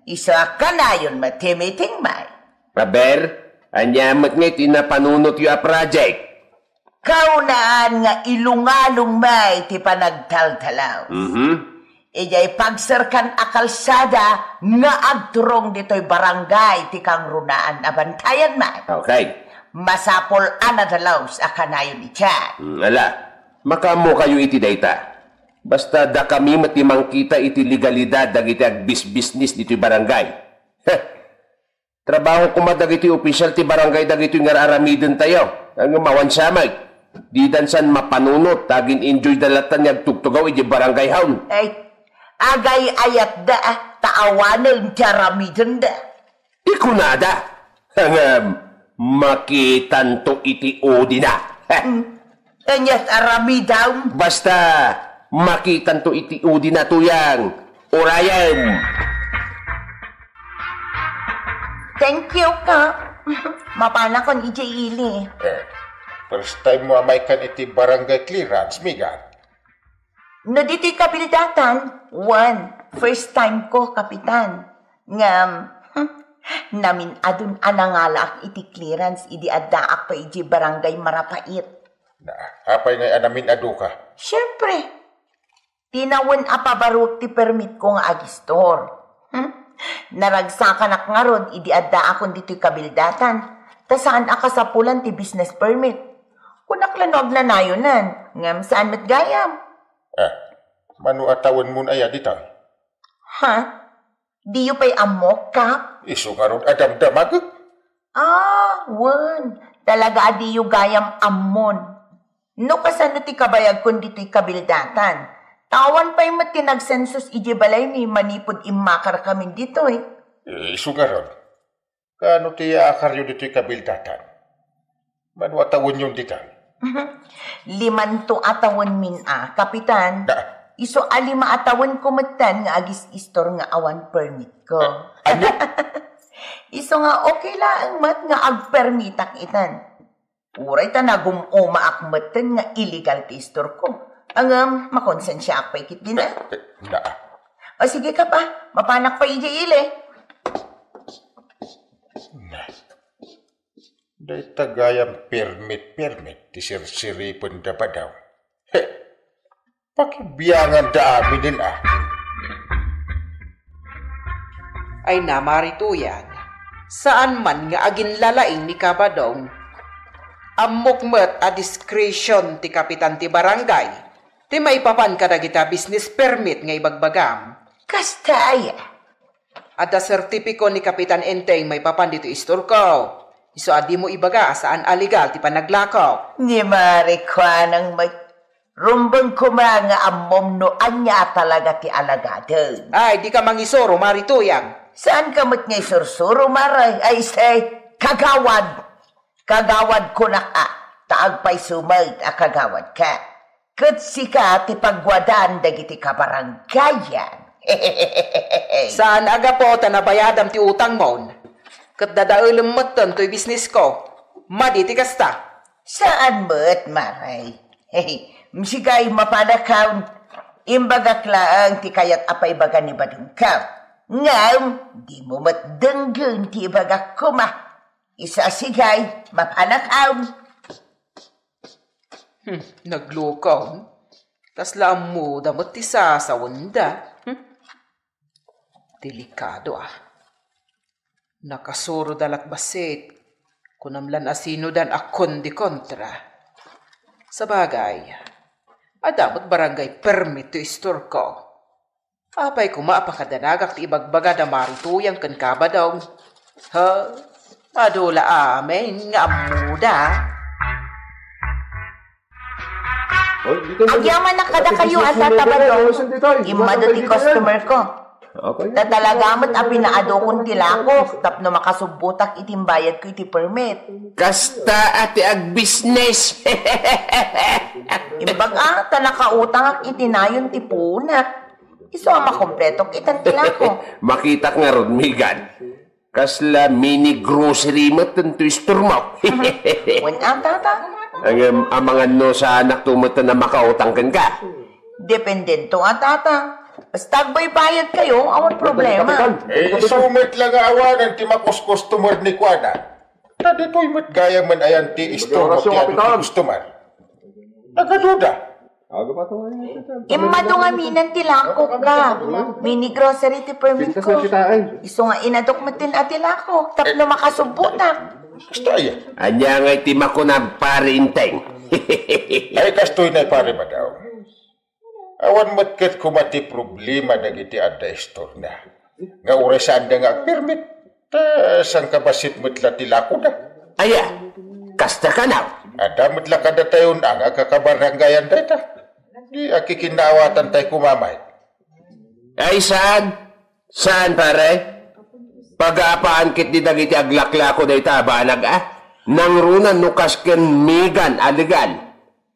Isu a kanayon met ti meeting main. Aber, ania met ngay ti napanunotyo a project? Kaunaan nga ilungalong may ti panagtaltalaw. Mhm. Idiay pagserkan a kalsada nga agturong ditoy barangay ti kangrunaan a bantayan may. Okay. Masapul a nadalus a kanayon itian. Mm, ala, makaammo kayo iti dayta. Basta dakami met ti mangkita iti legalidad dagiti agbisbisnis ditoy barangay. Heh, trabaho koma dagiti opisyal ti barangay dagitoy nga ar-aramidentayo. Ngem awan siya met. Didan san mapanunot, ta agin-enjoyda latta ni agtugtugaw idiay barangay hall. Ay, agay-ayatda, ah, ta awanen ti aramidenda. Ti kunada, ngem makitanto iti udina. Hmm. Aniat aramidam? Basta, makitanto iti udina, Tuyang. Urayem. Thank you, Kap. Mapanakon idiay ili. Eh, first time mo a maikkan iti barangay clearance, Megan? No ditoy kabildatan, wen, first time ko, Kapitan. Ngem, hmm, namin-adun a nangalaak iti clearance idi addaak pay idiay barangay Marapait. Na, apay ngay a namin-aduka? Siyempre, tinawen a pabaruek ti permit ko nga agistor. Hmm? Naragsakanak ngarud idi addaakon ditoy kabildatan, ta saan a kasapulan ti business permit. Kunak la no agnanayonan, ngem saan met gayam. Ah, mano a tawenmon aya dita? Ha? Diyo pay ammo, Kap? Isu ngarud a damdamagek. Ah, wen. Talaga a diyo gayam ammon. No kasano ti kabayagkon ditoy kabildatan? Awan pay met ti nagsensus idiay balaymi manipud immakarkamin ditoy. Eh, isu ngarud. Kaano ti yaakaryo ditoy kabildatan? Mano a tawenyon dita? Limanto a tawenmin a, Kapitan. Na. Isu a lima a tawenko metten nga agis-istor nga awan permit ko. Ah, ania? Isu nga okay laeng met nga agpermitak itan. Uray ta nagum-umaak metten nga illegal ti istorko. Ngem, makonsensiaak pay ketdin a. Eh, na. O sige, Kap a, mapanak pay idiay ili. Na. Dayta gayam permit-permit ti sirsiripen da Badaw. He, pakibiangan da aminen a. Ay na, Mari Tuyang, saan man nga aginlalaing ni Kabadong. Ammok met a discretion ti kapitan ti barangay ti maipapan kadagita business permit nga ibagbagam. Kasta aya? Adda sertipiko ni Kapitan Enteng maipapan ditoy istorko. Isu a dimo ibaga a saan a legal ti panaglako. Ni Mari Kuanang met, rumbeng koma nga ammom no ania a talaga ti alagaden. Ay, dika mangisuro, Mari Tuyang. Saanka met nga isursuro, Mari? Ay, say, kagawad. Kagawad kunak a, ta agpayso met a kagawadka. Ket sika ti pagwadan dagiti kabaranggayan. Saan a gapu ta nabayadam ti utangmon. Ket dadaelem metten toy bisnisko. Madi ti kasta. Saan met, Mari. Msigay, mapanakon. Imbagak laeng ti kayat a paibaga ni Badongko. Ngem, dimo met denggen ti ibagak koma. Isu a sigay, mapanakon. Hmm, naglukon. Kasla ammoda met ti sasawenda. Hmm? Delikado a. Nakasuroda lat bassit. Kunam lan a sinodan a kondi kontra. Sabagay, adda met barangay permit ti istorko. Apay koma a pakadanagak ti ibagbaga da Mari Tuyang ken Kabadong? Ha? Adu la amin nga ammoda. Agyamanak kadakayo a tata Badong. Immadu ti customer ko. Ta talaga met a pinaadukon ti lako tapno makasubbotak iti imbayadko iti permit. Kasta a ti agbisnes. Imbag a, ta nakautangak iti nayon ti puonak. Isu a makompletok itan ti lako. Makitak ngarud, Megan. Kasla mini grocery met daytoy istormo. Wen a, tata. Ngem amangan no saanakto met a makautang kenka. Dependento a, tata. Basta agbaybayadkayo, awan problema. Eh, isu met la nga awanen ti makus-customer ni kuana. Ta ditoy met gayamen ayan ti istormo ti adu ti customer. Nagaduda. Immadu ngaminen ti lakok ka. Mini grocery ti permit ko. Isu nga inadok metten a ti lakok tapno makasubbotak. Kasta aya? Ania ngay ti makunam, Pari Enteng? Ay, kastoy na, Pari Badaw. Awan met ket koma ti problema dagiti adda istorna. Nga uray saanda nga agpermit, ta sangkabassit met la ti lakoda. Aya, kasta kano? Adda met la kadatayon a nga kakabaranggayan dayta. Di akikinnaawatan tay kumamay. Ay, saan? Saan, pare? Pagapaanket di dagiti aglaklako dayta a banag, a? Nangruna no kas ken Megan a legal.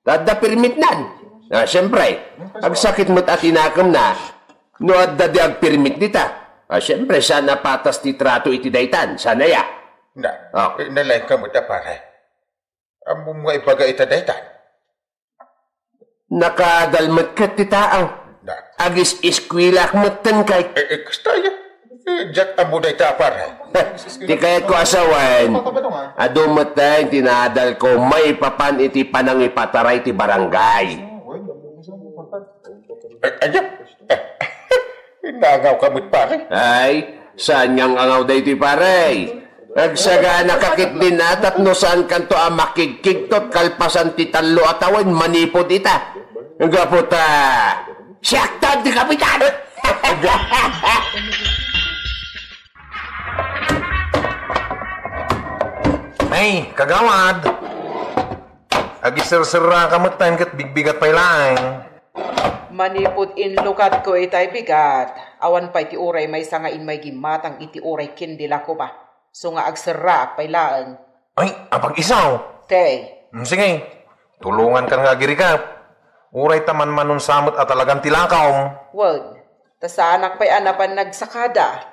Ta adda permitnan. Ah, siempre, agsakit met a ti nakemna no adda di agpermit dita. Ah, siyempre, saan a patas ti trato iti daytan? Saan aya? Na, Oh. eh, nalaingka met a pare. Ammom nga ibaga ita daytan? Nakaadal met ket ti tao. Na. Agis-eskuelak metten kay. Eh, eh, kasta ya. Eh, diak ammo dayta a pare. Ti kayatko a sawen, adu metten ti naadalko maipapan iti panangipataray ti barangay. Eh, aya? Eh, naangawka met, pare? Ay, saan nga ang-angaw daytoy, pare? Agsagana ka ketdin a tapno saankanto a makigkigtot kalpasan ti tallo a tawen manipud ita. Gapu ta, siakton ti kapitan! Ay, kagawad! Agiserserraka metten ket bigbigat pay laeng. Manipud inlukatko itay bigat, awan pay ti uray maysa nga immay gimmatang iti uray ken dila koma. So nga agserraak pay laeng. Ay, apag-isu? Te. Mm, sige. Tulongankan nga agirikap. Uray ta manmanunsa met a talagan ti lakawm. Wen, ta saanak pay a napan nagsakada.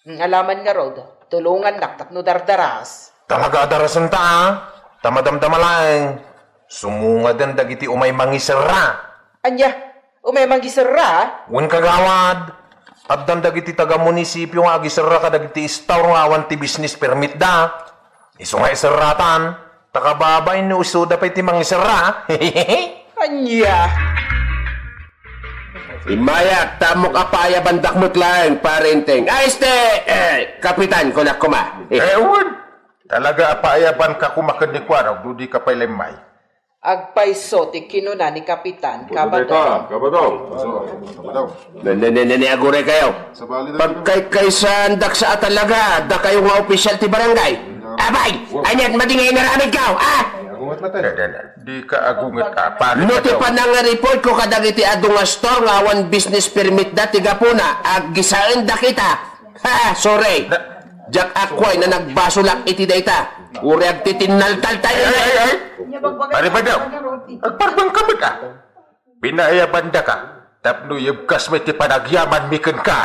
Mm, alaman ngarud, tulongannak tapno dardaras. Talaga a darasenta, a? Ta madamdama laeng. Sumungaden dagiti umay mangiserra. Ania? Umay mangiserra? Wen, kagawad. Addan dagiti taga-munisipio nga agiserra kadagiti store nga awan ti business permit da. Isu nga iserratan, ta kababain no isuda pay ti mangiserra. Ania? Immayak, ta ammok a paayabandak met laeng, Pare Enteng. Ay, este, eh, Kapitan, kunak koma. Eh, wen. Talaga a paayabanka koma ken ni Kuarog, no dika pay la immay. Agpayso ti kinuna ni Kapitan Kabadong. Kabadong. Ne, ne, ne, ne, ne, aguray kayo. Pagkaykaysaandak sa a talaga, dakayo nga opisyal ti barangay. Abay, aniat madi nga inaramid kaw, ah? Dika agunget, a, pare. No ti panangariport ko kadagiti adu nga store nga awan business permit da ti gapuna, aggisaendak ita. Ha, sorry. Na- Diak akuay na nagbasolak iti dayta. Uray agtitinnaltal tayo. Ay, ay, ay. Pare Badong, agpardon ka met, a. Pinaayabandaka tapno ibkas met ti panagyamanmi kenka.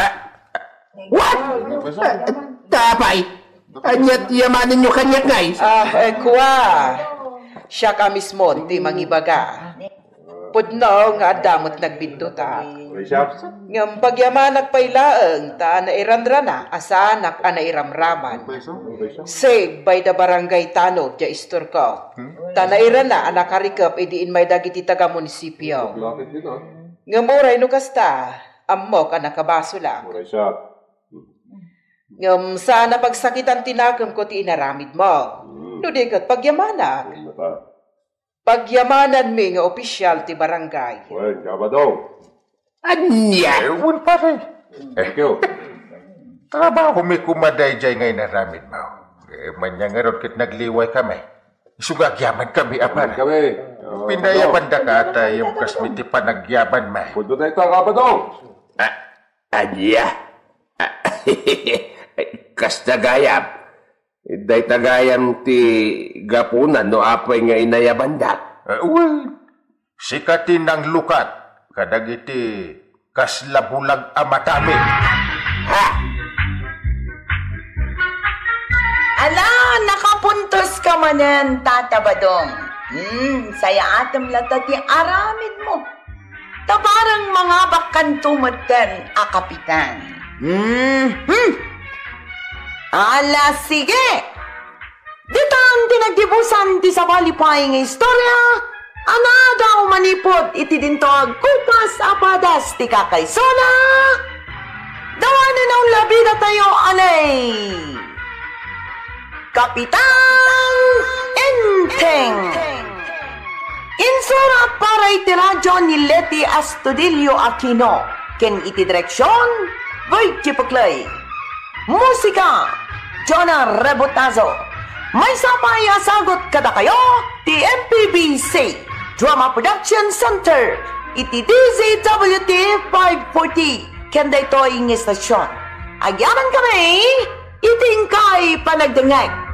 What? Tapay? Aniat yamanenyo kaniak ngay? Ah, eh, kua. Siak a mismo ti mangibaga. Pudno nga adda met nagbiddutak. Ngem pagyamanak pay laeng ta nairanrana a saanak a nairamraman. Save by the barangay tanod ya istorko. Ta nairana a nakarikep idi immay dagiti taga-munisipio. Ngem uray no kasta, ammok a nakabasolak. Ngem saan a pagsakitan ti nakemko ti inaramidmo. No di ket pagyamanak. Pagyamananmi nga opisyal ti barangay. Wen, Kabadong. Ania? Eh, wen, pare. Thank you. Trabahomi koma daydiay nga inaramidmo. Eh, ania ngarud ket nagliwaykami. Isu nga agyamankami, a pare. Kami. Oh, Pinayabandaka ta ibkasmi ti panagyamanmi. Punto na ito, Kabadong. Ah, ania? Ah, kasta gayam. Dayta gayam ti gapuna no apay nga inayabandak. Eh, wen, sika ti nanglukat kadagiti kasla bulag a matami. Ha? Ala, nakapuntos ka manen, Tata Badong. Hmm, sayaatem latta ti aramidmo. Ta bareng mangabakkanto metten a kapitan. Mhm. Ala, sige! Ditan ti naggibusan ti sabali pay nga istorya a naadaw manipud iti dinto agkupas a padas ti kakaisuna. Dawanen a unlabidatayo, anay! Kapitan Enteng. Insurat para iti radyo ni Leti Astudillo Aquino, ken iti direksion, Virgie Puclay. Musika, Jonah Rebotazo. Maysa pay a sagut kadakayo ti M P B C Drama Production Center iti D Z W T five forty ken daytoy nga estasion. Agyamankami iti inkay panagdengngeg.